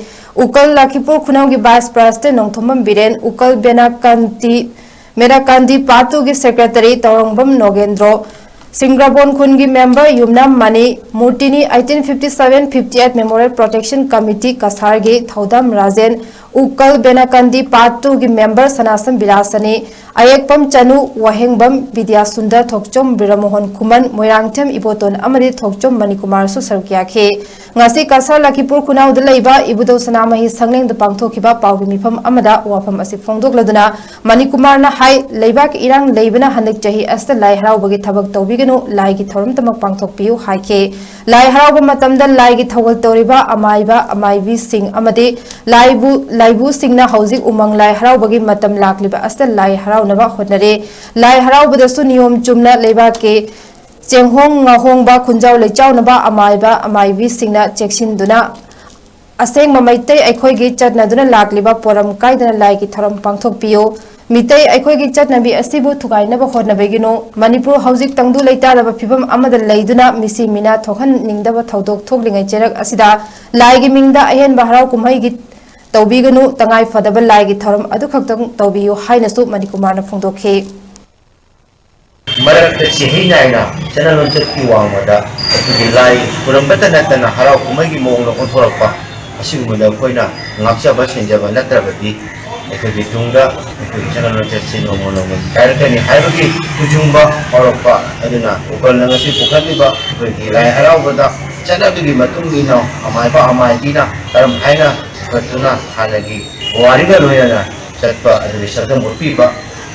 ꯎꯀꯜ ꯂꯈꯤꯄꯨꯔ ꯈꯨꯅꯧꯒꯤ vice president Nongthombam Biren, ꯎꯀꯜ ꯕꯦꯅꯥꯀꯥꯟꯇꯤ, ꯃꯦꯔꯥꯀꯥꯟꯗꯤ ꯄꯥꯇꯨꯒꯤ secretary ꯇꯧꯔꯪꯕꯝ ꯅꯣꯒꯦꯟꯗ꯭ꯔꯣ, Singrabon ꯈꯨꯟꯒꯤ member ꯌꯨꯝꯅꯥꯝ ꯃꯅꯤ, ꯃꯨꯔꯇꯤꯅꯤ eighteen fifty seven fifty eight Memorial Protection Committee ꯀꯁꯥꯔꯒꯤ ꯊꯧꯗꯥꯝ ꯔꯥꯖꯦꯟ, ꯎꯀꯜ ꯕꯦꯅꯥꯀꯥꯟꯗꯤ ꯄꯥꯔꯠ ꯇꯨꯒꯤ ꯃꯦꯝꯕꯔ ꯁꯅꯥꯁꯝ ꯕꯤꯂꯥꯁꯅꯤ, ꯑꯌꯦꯛꯄꯝ ꯆꯅꯨ, ꯋꯥꯍꯦꯡꯕꯝ ꯕꯤꯗ꯭ꯌꯥꯁꯨꯟꯗꯔ, ꯊꯣꯛꯆꯣꯝ ꯕꯤꯔꯃꯣꯍꯟ ꯈꯨꯃꯟ, ꯃꯣꯏꯔꯥꯡꯊꯦꯝ ꯏꯕꯣꯇꯣꯟ ꯑꯃꯗꯤ ꯊꯣꯛꯆꯣꯝ ꯃꯅꯤꯀꯨꯃꯥꯔꯁꯨ ꯁꯔꯨꯛ ꯌꯥꯈꯤ꯫ ꯉꯁꯤ ꯀꯁꯥꯔ ꯂꯈꯤꯄꯨꯔ ꯈꯨꯅꯥꯎꯗ ꯂꯩꯕ ꯏꯕꯨꯙꯧ ꯁꯅꯥꯃꯍꯤ ꯁꯪꯂꯦꯟꯗ ꯄꯥꯡꯊꯣꯛꯈꯤꯕ ꯄꯥꯎꯒꯤ ꯃꯤꯐꯝ ꯑꯃꯗ ꯋꯥꯐꯝ ꯑꯁꯤ ꯐꯣꯡꯗꯣꯛꯂꯗꯨꯅ ꯃꯅꯤꯀꯨꯃꯥꯔꯅ ꯍꯥꯏ, ꯂꯩꯕꯥꯛꯀꯤ ꯏꯔꯥꯡ ꯂꯩꯕꯅ ꯍꯟꯗꯛ ꯆꯍꯤ ꯑꯁꯤꯗ ꯂꯥꯏ ꯍꯔꯥꯎꯕꯒꯤ ꯊꯕꯛ ꯇꯧꯕꯤꯒꯅꯨ, ꯂꯥꯏꯒꯤ ꯊꯧꯔꯝꯇꯃꯛ ꯄꯥꯡꯊꯣꯛꯄꯤꯌꯨ ꯍꯥꯏꯈꯤ꯫ ꯂꯥꯏ ꯍꯔꯥꯎꯕ ꯃꯇꯝꯗ ꯂꯥꯏꯒꯤ ꯊꯧꯒꯜ ꯇꯧꯔꯤꯕ ꯑꯃꯥꯏꯕ ꯑꯃꯥꯏꯕꯤꯁꯤꯡ ꯑꯃꯗꯤ ꯂꯥꯏꯕꯨ ꯂꯥꯏꯕꯨꯁꯤꯡꯅ ꯍꯧꯖꯤꯛ ꯎꯃꯪ ꯂꯥꯏ ꯍꯔꯥꯎꯕꯒꯤ ꯃꯇꯝ ꯂꯥꯛꯂꯤꯕ ꯑꯁꯤꯗ ꯂꯥꯏ ꯍꯔꯥꯎꯅꯕ ꯍꯣꯠꯅꯔꯦ꯫ ꯂꯥꯏ ꯍꯔꯥꯎꯕꯗꯁꯨ ꯅꯤꯌꯣꯝ ꯆꯨꯝꯅ ꯂꯩꯕꯥꯛꯀꯤ ꯆꯦꯡꯍꯣꯡ ꯉꯥꯍꯣꯡꯕ ꯈꯨꯟꯖꯥꯎ ꯂꯩꯆꯥꯎꯅꯕ ꯑꯃꯥꯏꯕ ꯑꯃꯥꯏꯕꯤꯁꯤꯡꯅ ꯆꯦꯛꯁꯤꯟꯗꯨꯅ ꯑꯁꯦꯡꯕ ꯃꯩꯇꯩ ꯑꯩꯈꯣꯏꯒꯤ ꯆꯠꯅꯗꯨꯅ ꯂꯥꯛꯂꯤꯕ ꯄꯣꯔꯝ ꯀꯥꯏꯗꯅ ꯂꯥꯏꯒꯤ ꯊꯧꯔꯝ ꯄꯥꯡꯊꯣꯛꯄꯤꯌꯨ꯫ ꯃꯤꯇꯩ ꯑꯩꯈꯣꯏꯒꯤ ꯆꯠꯅꯕꯤ ꯑꯁꯤꯕꯨ ꯊꯨꯒꯥꯏꯅꯕ ꯍꯣꯠꯅꯕꯤꯒꯅꯨ꯫ ꯃꯅꯤꯄꯨꯔ ꯍꯧꯖꯤꯛ ꯇꯪꯗꯨ ꯂꯩꯇꯥꯗꯕ ꯐꯤꯕꯝ ꯑꯃꯗ ꯂꯩꯗꯨꯅ ꯃꯤꯁꯤ ꯃꯤꯅꯥ ꯊꯣꯛꯍꯟꯅꯤꯡꯗꯕ ꯊꯧꯗꯣꯛ ꯊꯣꯛꯂꯤꯉꯩ ꯆꯩꯔꯛ ꯑꯁꯤꯗ ꯂꯥꯏꯒꯤ ꯃꯤꯡꯗ ꯑꯍꯦꯟꯕ ꯍꯔꯥꯎ ꯀꯨꯝꯍꯩꯒꯤ ꯇꯧꯕꯤꯒꯅꯨ, ꯇꯉꯥꯏ ꯐꯗꯕ ꯂꯥꯏꯒꯤ ꯊꯧꯔꯝ ꯑꯗꯨꯈꯛꯇꯪ ꯇꯧꯕꯤꯌꯨ ꯍꯥꯏꯅꯁꯨ ꯃꯅꯤꯀꯨꯃꯥꯔꯅ ꯐꯣꯡꯗꯣꯛꯈꯤ꯫ ꯃꯔꯛꯇ ꯆꯦꯍꯩ ꯅꯥꯏꯅ ꯆꯠꯅ ꯂꯣꯟꯆꯠꯀꯤ ꯋꯥꯡꯃꯗ ꯑꯩꯈꯣꯏꯒꯤ ꯂꯥꯏ ꯈꯨꯔꯝꯕꯇ ꯅꯠꯇꯅ ꯍꯔꯥꯎ ꯀꯨꯝꯍꯩꯒꯤ ꯃꯑꯣꯡꯗ ꯑꯣꯟꯊꯣꯔꯛꯄ ꯑꯁꯤꯒꯨꯝꯕꯗ ꯑꯩꯈꯣꯏꯅ ꯉꯥꯛꯆꯕ ꯁꯦꯟꯖꯕ ꯅꯠꯇ꯭ꯔꯕꯗꯤ ꯑꯩꯈꯣꯏꯒꯤ ꯇꯨꯡꯗ ꯑꯩꯈꯣꯏꯒꯤ ꯆꯠꯅ ꯂꯣꯟꯆꯠꯁꯤ ꯅꯣꯡꯃ ꯅꯣꯡꯃꯒꯤ ꯀꯥꯏꯔꯛꯀꯅꯤ ꯍꯥꯏꯕꯒꯤ ꯈꯨꯖꯨꯡꯕ ꯍꯧꯔꯛꯄ ꯑꯗꯨꯅ ꯎꯀꯜꯅ ꯉꯁꯤ ꯄꯨꯈꯠꯂꯤꯕ ꯑꯩꯈꯣꯏꯒꯤ ꯂꯥꯏ ꯍꯔꯥꯎꯕꯗ ꯆꯠꯅꯕꯤꯒꯤ ꯃꯇꯨꯡ ꯏꯟꯅ ꯑꯃꯥꯏꯕ ꯑꯃꯥꯏꯕꯤꯅ ꯀꯔꯝ ꯍꯥꯏꯅ ꯄꯨꯈꯠꯇꯨꯅ ꯍꯥꯟꯅꯒꯤ ꯄꯨꯋꯥꯔꯤꯒ ꯂꯣꯏꯅꯅ ꯆꯠꯄ ꯑꯗꯨꯒꯤ ꯁꯛꯇꯝ ꯎꯠꯄꯤꯕ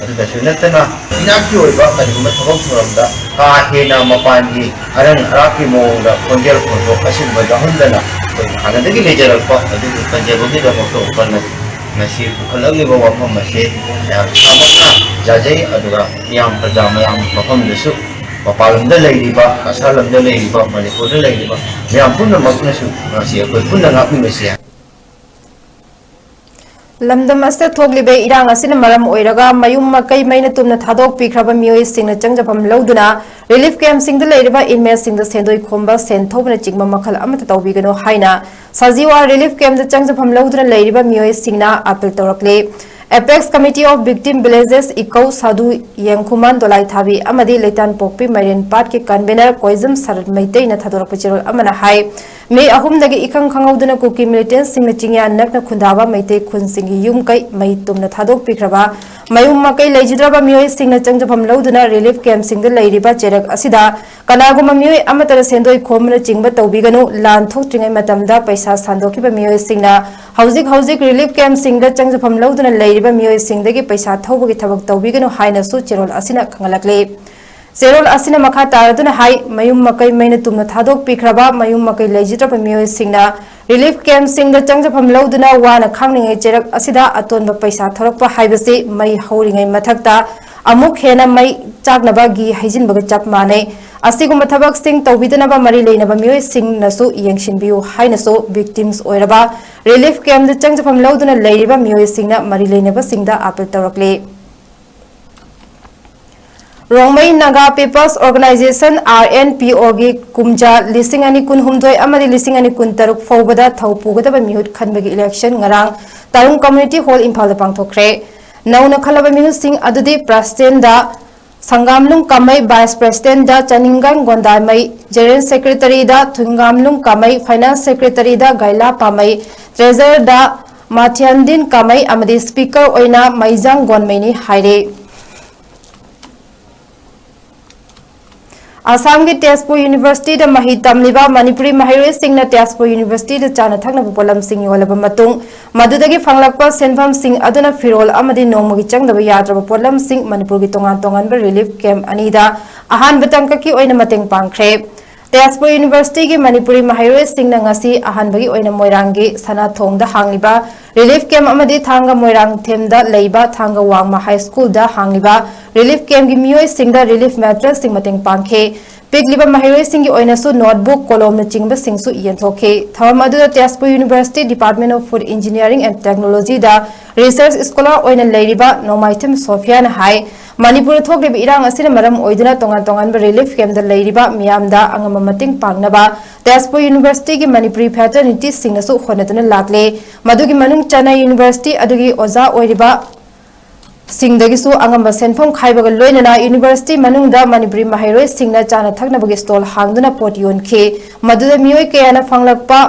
ꯑꯗꯨꯗꯁꯨ ꯅꯠꯇꯅ ꯏꯅꯥꯠꯀꯤ ꯑꯣꯏꯕ ꯀꯔꯤꯒꯨꯝꯕ ꯊꯕꯛ ꯊꯧꯔꯝꯗ ꯀꯥ ꯍꯦꯟꯅ ꯃꯄꯥꯟꯒꯤ ꯑꯔꯪ ꯑꯔꯥꯛꯀꯤ ꯃꯑꯣꯡꯗ ꯈꯣꯟꯖꯦꯜ ꯈꯣꯟꯊꯣꯛ ꯑꯁꯤꯒꯨꯝꯕ ꯌꯥꯎꯍꯟꯗꯅ ꯑꯩꯈꯣꯏ ꯍꯥꯟꯅꯗꯒꯤ ꯂꯩꯖꯔꯛꯄ ꯑꯗꯨꯒꯤ ꯀꯟꯖꯕꯒꯤꯗꯃꯛꯇ ꯎꯀꯜꯅ ꯉꯁꯤ ꯄꯨꯈꯠꯂꯛꯂꯤꯕ ꯋꯥꯐꯝ ꯑꯁꯤ ꯃꯌꯥꯝ ꯏꯁꯥꯃꯛꯅ ꯌꯥꯖꯩ꯫ ꯑꯗꯨꯒ ꯃꯤꯌꯥꯝ ꯄ꯭ꯔꯖꯥ ꯃꯌꯥꯝ ꯃꯐꯝꯗꯁꯨ ꯃꯄꯥꯟ ꯂꯝꯗ ꯂꯩꯔꯤꯕ ꯀꯁꯥꯔ ꯂꯝꯗ ꯂꯩꯔꯤꯕ ꯃꯅꯤꯄꯨꯔꯗ ꯂꯩꯔꯤꯕ ꯃꯌꯥꯝ ꯄꯨꯝꯅꯃꯛꯅꯁꯨ ꯉꯁꯤ ꯑꯩꯈꯣꯏ ꯄꯨꯟꯅ ꯉꯥꯛꯃꯤꯟꯅꯁꯤ ꯍꯥꯏ꯫ ꯂꯝꯗꯝ ꯑꯁꯤꯗ ꯊꯣꯛꯂꯤꯕ ꯏꯔꯥꯡ ꯑꯁꯤꯅ ꯃꯔꯝ ꯑꯣꯏꯔꯒ ꯃꯌꯨꯝ ꯃꯀꯩ ꯃꯩꯅ ꯇꯨꯝꯅ ꯊꯥꯗꯣꯛꯄꯤꯈ꯭ꯔꯕ ꯃꯤꯑꯣꯏꯁꯤꯡꯅ ꯆꯪꯖꯐꯝ ꯂꯧꯗꯨꯅ ꯔꯤꯂꯤꯐ ꯀꯦꯝꯞꯁꯤꯡꯗ ꯂꯩꯔꯤꯕ ꯏꯟꯃꯦꯠꯁꯤꯡꯗ ꯁꯦꯟꯗꯣꯏ ꯈꯣꯝꯕ ꯁꯦꯟ ꯊꯧꯕꯅꯆꯤꯡꯕ ꯃꯈꯜ ꯑꯃꯠꯇ ꯇꯧꯕꯤꯒꯅꯨ ꯍꯥꯏꯅ ꯁꯖꯤꯋꯥ ꯔꯤꯂꯤꯐ ꯀꯦꯝꯞꯇ ꯆꯪꯖꯐꯝ ꯂꯧꯗꯨꯅ ꯂꯩꯔꯤꯕ ꯃꯤꯑꯣꯏꯁꯤꯡꯅ ꯑꯄꯤꯜ ꯇꯧꯔꯛꯂꯤ꯫ Apex Committee of Victim Villages Ekou Sadu Yengkhuman Dolaithabi ꯑꯃꯗꯤ ꯂꯩꯇꯥꯟꯄꯣꯛꯄꯤ ꯃꯥꯏꯔꯦꯟ ꯄꯥꯠꯀꯤ ꯀꯟꯚꯦꯅꯔ ꯀꯣꯏꯖꯝ ꯁꯔꯠ ꯃꯩꯇꯩꯅ ꯊꯥꯗꯣꯔꯛꯄ ꯆꯦꯔꯣꯜ ꯑꯃꯅ ꯍꯥꯏ, ꯃꯦ ꯑꯍꯨꯝꯗꯒꯤ ꯏꯈꯪ ꯈꯪꯍꯧꯗꯅ ꯀꯨꯀꯤ ꯃꯤꯂꯤꯇꯦꯟꯁꯤꯡꯅ ꯆꯤꯡꯌꯥ ꯅꯛꯅ ꯈꯨꯟꯗꯥꯕ ꯃꯩꯇꯩ ꯈꯨꯟꯁꯤꯡꯒꯤ ꯌꯨꯝ ꯀꯩ ꯃꯩ ꯇꯨꯝꯅ ꯊꯥꯗꯣꯛꯄꯤꯈ꯭ꯔꯕ, ꯃꯌꯨꯝ ꯃꯀꯩ ꯂꯩꯖꯗ꯭ꯔꯕ ꯃꯤꯑꯣꯏꯁꯤꯡꯅ ꯆꯪꯖꯐꯝ ꯂꯧꯗꯨꯅ ꯔꯤꯂꯤꯐ ꯀꯦꯝꯞꯁꯤꯡꯗ ꯂꯩꯔꯤꯕ ꯆꯦꯔꯛ ꯑꯁꯤꯗ ꯀꯅꯥꯒꯨꯝꯕ ꯃꯤꯑꯣꯏ ꯑꯃꯠꯇꯅ ꯁꯦꯟꯗꯣꯏ ꯈꯣꯝꯕꯅꯆꯤꯡꯕ ꯇꯧꯕꯤꯒꯅꯨ, ꯂꯥꯟ ꯊꯣꯛꯇ꯭ꯔꯤꯉꯩ ꯃꯇꯝꯗ ꯄꯩꯁꯥ ꯁꯥꯟꯗꯣꯛꯈꯤꯕ ꯃꯤꯑꯣꯏꯁꯤꯡꯅ ꯍꯧꯖꯤꯛ ꯍꯧꯖꯤꯛ ꯔꯤꯂꯤꯐ ꯀꯦꯝꯞꯁꯤꯡꯗ ꯆꯪꯖꯐꯝ ꯂꯧꯗꯨꯅ ꯂꯩꯔꯤꯕ ꯃꯤꯑꯣꯏꯁꯤꯡꯗꯒꯤ ꯄꯩꯁꯥ ꯊꯧꯕꯒꯤ ꯊꯕꯛ ꯇꯧꯕꯤꯒꯅꯨ ꯍꯥꯏꯅꯁꯨ ꯆꯦꯔꯣꯜ ꯑꯁꯤꯅ ꯈꯪꯍꯜꯂꯛꯂꯤ꯫ ꯆꯦꯔꯣꯜ ꯑꯁꯤꯅ ꯃꯈꯥ ꯇꯥꯔꯗꯨꯅ ꯍꯥꯏ, ꯃꯌꯨꯝ ꯃꯀꯩ ꯃꯩꯅ ꯇꯨꯝꯅ ꯊꯥꯗꯣꯛꯄꯤꯈ꯭ꯔꯕ, ꯃꯌꯨꯝ ꯃꯀꯩ ꯂꯩꯖꯗ꯭ꯔꯕ ꯃꯤꯑꯣꯏꯁꯤꯡꯅ ꯔꯤꯂꯤꯐ ꯀꯦꯝꯞꯁꯤꯡꯗ ꯆꯪꯖꯐꯝ ꯂꯧꯗꯨꯅ ꯋꯥꯅ ꯈꯥꯡꯂꯤꯉꯩ ꯆꯦꯔꯛ ꯑꯁꯤꯗ ꯑꯇꯣꯟꯕ ꯄꯩꯁꯥ ꯊꯧꯔꯛꯄ ꯍꯥꯏꯕꯁꯤ ꯃꯩ ꯍꯧꯔꯤꯉꯩ ꯃꯊꯛꯇ ꯑꯃꯨꯛ ꯍꯦꯟꯅ ꯃꯩ ꯆꯥꯛꯅꯕꯒꯤ ꯍꯩꯖꯤꯟꯕꯒ ꯆꯞ ꯃꯥꯟꯅꯩ꯫ ꯑꯁꯤꯒꯨꯝꯕ ꯊꯕꯛꯁꯤꯡ ꯇꯧꯕꯤꯗꯅꯕ ꯃꯔꯤ ꯂꯩꯅꯕ ꯃꯤꯑꯣꯏꯁꯤꯡꯅꯁꯨ ꯌꯦꯡꯁꯤꯟꯕꯤꯌꯨ ꯍꯥꯏꯅꯁꯨ ꯚꯤꯛꯇꯤꯝꯁ ꯑꯣꯏꯔꯕ ꯔꯤꯂꯤꯐ ꯀꯦꯝꯞꯇ ꯆꯪꯖꯐꯝ ꯂꯧꯗꯨꯅ ꯂꯩꯔꯤꯕ ꯃꯤꯑꯣꯏꯁꯤꯡꯅ ꯃꯔꯤ ꯂꯩꯅꯕꯁꯤꯡꯗ ꯑꯥꯄꯤꯜ ꯇꯧꯔꯛꯂꯤ꯫ Rongmei Naga peoples organisation, RNPO ꯒꯤ ꯀꯨꯝꯖꯥ ꯂꯤꯁꯤꯡ ꯑꯅꯤ ꯀꯨꯟꯍꯨꯝꯗꯣꯏ ꯑꯃꯗꯤ ꯂꯤꯁꯤꯡ ꯑꯅꯤ ꯀꯨꯟꯇꯔꯨꯛ ꯐꯥꯎꯕꯗ ꯊꯧ ꯄꯨꯒꯗꯕ ꯃꯤꯍꯨꯠ ꯈꯟꯕꯒꯤ ꯏꯂꯦꯛꯁꯟ ꯉꯔꯥꯡ ꯇꯔꯨꯡ ꯀꯝꯃ꯭ꯌꯨꯅꯤꯇꯤ ꯍꯣꯜ ꯏꯝꯐꯥꯜꯗ ꯄꯥꯡꯊꯣꯛꯈ꯭ꯔꯦ꯫ ꯅꯧꯅ ꯈꯜꯂꯕ ꯃꯤꯍꯨꯠꯁꯤꯡ ꯑꯗꯨꯗꯤ ꯄ꯭ꯔꯁꯤꯗꯦꯟꯗ ꯁꯪꯒꯥꯝꯂꯨꯡ ꯀꯥꯃꯩ, ꯚꯥꯏꯁ ꯄ꯭ꯔꯁꯤꯗꯦꯟꯗ ꯆꯅꯤꯡꯒꯥꯡ ꯒꯣꯟꯗꯥꯃꯩ, ꯖꯦꯅꯔꯦꯜ ꯁꯦꯀ꯭ꯔꯦꯇꯔꯤꯗ ꯊꯨꯡꯒꯥꯝꯂꯨꯡ ꯀꯥꯃꯩ, ꯐꯥꯏꯅꯥꯟꯁ ꯁꯦꯀ꯭ꯔꯦꯇꯔꯤꯗ ꯒꯥꯏꯂꯥ ꯄꯥꯃꯩ, ꯇ꯭ꯔꯦꯖꯔꯗ ꯃꯥꯊꯤꯌꯥꯟꯗꯤꯟ ꯀꯥꯃꯩ ꯑꯃꯗꯤ ꯁ꯭ꯄꯤꯀꯔ ꯑꯣꯏꯅ ꯃꯩꯖꯥꯡ ꯒꯣꯟꯃꯩꯅꯤ ꯍꯥꯏꯔꯦ꯫ ꯑꯁꯥꯝꯒꯤ ꯇꯦꯖꯄꯨꯔ ꯌꯨꯅꯤꯚꯔꯁꯤꯇꯤꯗ ꯃꯍꯩ ꯇꯝꯂꯤꯕ ꯃꯅꯤꯄꯨꯔꯤ ꯃꯍꯩꯔꯣꯏꯁꯤꯡꯅ ꯇꯦꯖꯄꯨꯔ ꯌꯨꯅꯤꯚꯔꯁꯤꯇꯤꯗ ꯆꯥꯅ ꯊꯛꯅꯕ ꯄꯣꯠꯂꯝꯁꯤꯡ ꯌꯣꯜꯂꯕ ꯃꯇꯨꯡ, ꯃꯗꯨꯗꯒꯤ ꯐꯪꯂꯛꯄ ꯁꯦꯟꯐꯝꯁꯤꯡ ꯑꯗꯨꯅ ꯐꯤꯔꯣꯜ ꯑꯃꯗꯤ ꯅꯣꯡꯃꯒꯤ ꯆꯪꯗꯕ ꯌꯥꯗ꯭ꯔꯕ ꯄꯣꯠꯂꯝꯁꯤꯡ ꯃꯅꯤꯄꯨꯔꯒꯤ ꯇꯣꯉꯥꯟ ꯇꯣꯉꯥꯟꯕ ꯔꯤꯂꯤꯐ ꯀꯦꯝꯞ ꯑꯅꯤꯗ ꯑꯍꯥꯟꯕ ꯇꯥꯡꯀꯛꯀꯤ ꯑꯣꯏꯅ ꯃꯇꯦꯡ ꯄꯥꯡꯈ꯭ꯔꯦ꯫ ꯇꯦꯖꯄꯨꯔ ꯌꯨꯅꯤꯚꯔꯁꯤꯇꯤꯒꯤ ꯃꯅꯤꯄꯨꯔꯤ ꯃꯍꯩꯔꯣꯏꯁꯤꯡꯅ ꯉꯁꯤ ꯑꯍꯥꯟꯕꯒꯤ ꯑꯣꯏꯅ ꯃꯣꯏꯔꯥꯡꯒꯤ ꯁꯅꯥꯊꯣꯡꯗ ꯍꯥꯡꯂꯤꯕ ꯔꯤꯂꯤꯐ ꯀꯦꯝꯞ ꯑꯃꯗꯤ ꯊꯥꯡꯒ ꯃꯣꯏꯔꯥꯡꯊꯦꯝꯗ ꯂꯩꯕ ꯊꯥꯡꯒ ꯋꯥꯡꯃ ꯍꯥꯏ ꯁ꯭ꯀꯨꯜꯗ ꯍꯥꯡꯂꯤꯕ ꯔꯤꯂꯤꯐ ꯀꯦꯝꯞꯀꯤ ꯃꯤꯑꯣꯏꯁꯤꯡꯗ ꯔꯤꯂꯤꯐ ꯃꯦꯇꯔꯤꯌꯦꯜꯁꯤꯡ ꯃꯇꯦꯡ ꯄꯥꯡꯈꯤ꯫ ꯄꯤꯛꯂꯤꯕ ꯃꯍꯩꯔꯣꯏꯁꯤꯡꯒꯤ ꯑꯣꯏꯅꯁꯨ ꯅꯣꯠꯕꯨꯛ, ꯀꯣꯂꯣꯝꯅꯆꯤꯡꯕꯁꯤꯡꯁꯨ ꯌꯦꯟꯊꯣꯛꯈꯤ꯫ ꯊꯧꯔꯝ ꯑꯗꯨꯗ Tezpur university department of food engineering and ꯇꯦꯛꯅꯣꯂꯣꯖꯤꯗ ꯔꯤꯁꯔꯆ ꯁ꯭ꯀꯣꯂꯔ ꯑꯣꯏꯅ ꯂꯩꯔꯤꯕ ꯅꯣꯡꯃꯥꯏꯊꯦꯝ ꯁꯣꯐꯤꯌꯥꯅ ꯍꯥꯏ, ꯃꯅꯤꯄꯨꯔꯗ ꯊꯣꯛꯂꯤꯕ ꯏꯔꯥꯡ ꯑꯁꯤꯅ ꯃꯔꯝ ꯑꯣꯏꯗꯨꯅ ꯇꯣꯉꯥꯟ ꯇꯣꯉꯥꯟꯕ ꯔꯤꯂꯤꯐ ꯀꯦꯝꯞꯇ ꯂꯩꯔꯤꯕ ꯃꯤꯌꯥꯝꯗ ꯑꯉꯝꯕ ꯃꯇꯦꯡ ꯄꯥꯡꯅꯕ ꯇꯦꯖꯄꯨꯔ ꯌꯨꯅꯤꯚꯔꯁꯤꯇꯤꯒꯤ ꯃꯅꯤꯄꯨꯔꯤ ꯐ꯭ꯔꯦꯇꯔꯅꯤꯇꯤꯁꯤꯡꯅꯁꯨ ꯍꯣꯠꯅꯗꯨꯅ ꯂꯥꯛꯂꯦ꯫ ꯃꯗꯨꯒꯤ ꯃꯅꯨꯡ ꯆꯟꯅ ꯌꯨꯅꯤꯚꯔꯁꯤꯇꯤ ꯑꯗꯨꯒꯤ ꯑꯣꯖꯥ ꯑꯣꯏꯔꯤꯕ ꯁꯤꯡꯗꯒꯤꯁꯨ ꯑꯉꯝꯕ ꯁꯦꯟꯐꯝ ꯈꯥꯏꯕꯒ ꯂꯣꯏꯅꯅ ꯌꯨꯅꯤꯚꯔꯁꯤꯇꯤ ꯃꯅꯨꯡꯗ ꯃꯅꯤꯄꯨꯔꯤ ꯃꯍꯩꯔꯣꯏꯁꯤꯡꯅ ꯆꯥꯅ ꯊꯛꯅꯕꯒꯤ ꯁ꯭ꯇꯣꯜ ꯍꯥꯡꯗꯨꯅ ꯄꯣꯠ ꯌꯣꯟꯈꯤ꯫ ꯃꯗꯨꯗ ꯃꯤꯑꯣꯏ ꯀꯌꯥꯅ ꯐꯪꯂꯛꯄ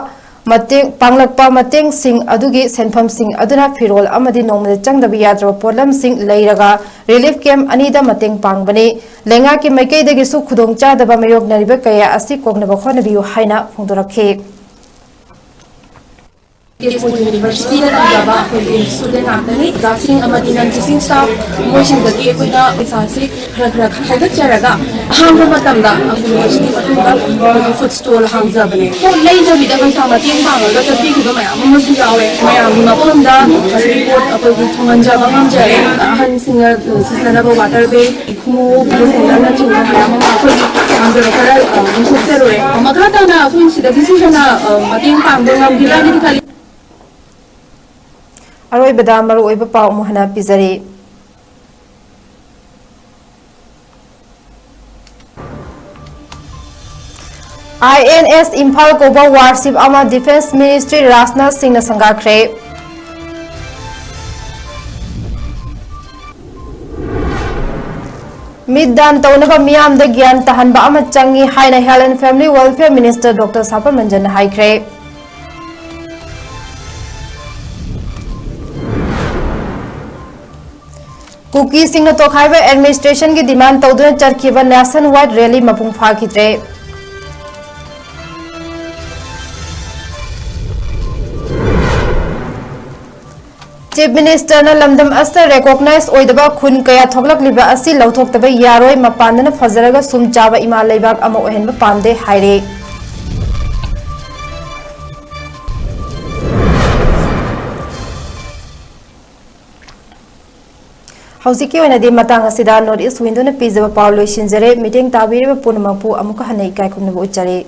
ꯃꯇꯦꯡ, ꯄꯥꯡꯂꯛꯄ ꯃꯇꯦꯡꯁꯤꯡ ꯑꯗꯨꯒꯤ ꯁꯦꯟꯐꯝꯁꯤꯡ ꯑꯗꯨꯅ ꯐꯤꯔꯣꯜ ꯑꯃꯗꯤ ꯅꯣꯡꯃꯗ ꯆꯪꯗꯕ ꯌꯥꯗ꯭ꯔꯕ ꯄꯣꯠꯂꯝꯁꯤꯡ ꯂꯩꯔꯒ ꯔꯤꯂꯤꯐ ꯀꯦꯝꯞ ꯑꯅꯤꯗ ꯃꯇꯦꯡ ꯄꯥꯡꯕꯅꯤ꯫ ꯂꯩꯉꯥꯛꯀꯤ ꯃꯥꯏꯀꯩꯗꯒꯤꯁꯨ ꯈꯨꯗꯣꯡꯆꯥꯗꯕ ꯃꯥꯌꯣꯛꯅꯔꯤꯕ ꯀꯌꯥ ꯑꯁꯤ ꯀꯣꯛꯅꯕ ꯍꯣꯠꯅꯕꯤꯌꯨ ꯍꯥꯏꯅ ꯐꯣꯡꯗꯣꯔꯛꯈꯤ꯫ ꯇꯦꯖꯄꯨꯔ ꯌꯨꯅꯤꯚꯔꯁꯤꯇꯤꯗ ꯇꯝꯖꯕ ꯑꯩꯈꯣꯏꯒꯤ ꯁ꯭ꯇꯨꯗꯦꯟ ꯉꯥꯛꯇꯅꯤ꯫ ꯑꯣꯖꯥꯁꯤꯡ ꯑꯃꯗꯤ ꯅꯟ ꯇꯤꯆꯤꯡ ꯁ꯭ꯇꯥꯐ ꯃꯣꯏꯁꯤꯡꯗꯒꯤ ꯑꯩꯈꯣꯏꯅ ꯄꯩꯁꯥꯁꯤ ꯈꯔ ꯈꯔ ꯈꯥꯏꯒꯠꯆꯔꯒ ꯑꯍꯥꯡꯕ ꯃꯇꯝꯗ ꯌꯨꯅꯤꯚꯔꯁꯤꯇꯤ ꯃꯅꯨꯡꯗ ꯑꯩꯈꯣꯏꯒꯤ ꯐꯨꯗ ꯁ꯭ꯇꯣꯜ ꯍꯥꯡꯖꯕꯅꯦ꯫ ꯄꯣꯠ ꯂꯩꯗꯕꯤꯗ ꯄꯩꯁꯥ ꯃꯇꯦꯡ ꯄꯥꯡꯉꯒ ꯆꯠꯄꯤꯈꯤꯕ ꯃꯌꯥꯝ ꯑꯃꯁꯨ ꯌꯥꯎꯋꯦ꯫ ꯃꯌꯥꯝꯒꯤ ꯃꯐꯝꯗ ꯉꯁꯤꯗꯤ ꯄꯣꯠ ꯑꯩꯈꯣꯏꯒꯤ ꯊꯨꯡꯍꯟꯖꯕ ꯉꯝꯖꯔꯦ꯫ ꯑꯍꯟꯁꯤꯡꯅ ꯁꯤꯖꯤꯟꯅꯅꯕ ꯋꯥꯇꯔ ꯕꯦꯒ, ꯈꯣꯡꯎꯞ, ꯁꯦꯟꯗꯜꯅꯆꯤꯡꯕ ꯃꯌꯥꯝ ꯑꯃ ꯑꯩꯈꯣꯏꯒꯤ ꯄꯥꯡꯖꯕ ꯈꯔ, ꯑ, ꯌꯦꯡꯊꯣꯛꯆꯔꯨꯔꯦ꯫ ꯃꯈꯥ ꯇꯥꯅ ꯑꯩꯈꯣꯏ ꯁꯤꯗꯒꯤꯁꯨ ꯍꯦꯟꯅ, ꯑ, ꯃꯇꯦꯡ ꯄꯥꯡꯕ ꯉꯝꯈꯤꯒꯅꯤꯗꯤ ꯈꯜꯂꯤ꯫ ꯑꯔꯣꯏꯕꯗ ꯃꯔꯨꯑꯣꯏꯕ ꯄꯥꯎ ꯑꯃꯨꯛ ꯍꯟꯅ ꯄꯤꯖꯔꯤ꯫ ꯑꯥꯏ ꯑꯦꯟ ꯑꯦꯁ ꯏꯝꯐꯥꯜ ꯀꯧꯕ ꯋꯥꯔꯁꯤꯞ ꯑꯃ ꯗꯤꯐꯦꯟꯁ ꯃꯤꯅꯤꯁꯇ꯭ꯔꯤ ꯔꯥꯖꯅꯥꯊ ꯁꯤꯡꯅ ꯁꯪꯒꯥꯈ꯭ꯔꯦ꯫ ꯃꯤꯠ ꯗꯥꯟ ꯇꯧꯅꯕ ꯃꯤꯌꯥꯝꯗ ꯒ꯭ꯌꯥꯟ ꯇꯥꯍꯟꯕ ꯑꯃ ꯆꯪꯏ ꯍꯥꯏꯅ Health and Family Welfare Minister Doctor ꯁꯥꯄꯝ ꯔꯟꯖꯟꯅ ꯍꯥꯏꯈ꯭ꯔꯦ꯫ ꯀꯨꯀꯤꯁꯤꯡꯅ ꯇꯣꯈꯥꯏꯕ ꯑꯦꯗꯃꯤꯅꯤꯁꯇ꯭ꯔꯦꯁꯟꯒꯤ ꯗꯤꯃꯥꯟ ꯇꯧꯗꯨꯅ ꯆꯠꯈꯤꯕ ꯅꯦꯁꯟ ꯋꯥꯏꯗ ꯔꯦꯂꯤ ꯃꯄꯨꯡ ꯐꯥꯈꯤꯗ꯭ꯔꯦ꯫ ꯆꯤꯐ ꯃꯤꯅꯤꯁꯇꯔꯅ ꯂꯝꯗꯝ ꯑꯁꯤꯗ ꯔꯦꯀꯣꯒꯅꯥꯏꯖ ꯑꯣꯏꯗꯕ ꯈꯨꯟ ꯀꯌꯥ ꯊꯣꯛꯂꯛꯂꯤꯕ ꯑꯁꯤ ꯂꯧꯊꯣꯛꯇꯕ ꯌꯥꯔꯣꯏ, ꯃꯄꯥꯟꯗꯅ ꯐꯖꯔꯒ ꯁꯨꯝ ꯆꯥꯕ ꯏꯃꯥ ꯂꯩꯕꯥꯛ ꯑꯃ ꯑꯣꯏꯍꯟꯕ ꯄꯥꯝꯗꯦ ꯍꯥꯏꯔꯦ꯫ ꯍꯧꯖꯤꯛꯀꯤ ꯑꯣꯏꯅꯗꯤ ꯃꯇꯥꯡ ꯑꯁꯤꯗ North East Window ꯅ ꯄꯤꯖꯕ ꯄꯥꯎ ꯂꯣꯏꯁꯤꯟꯖꯔꯦ꯫ ꯃꯤꯠꯌꯦꯡ ꯇꯥꯕꯤꯔꯤꯕ ꯄꯨꯝꯅꯃꯛꯄꯨ ꯑꯃꯨꯛꯀ ꯍꯟꯅ ꯏꯀꯥꯏ ꯈꯨꯝꯅꯕ ꯎꯠꯆꯔꯤ꯫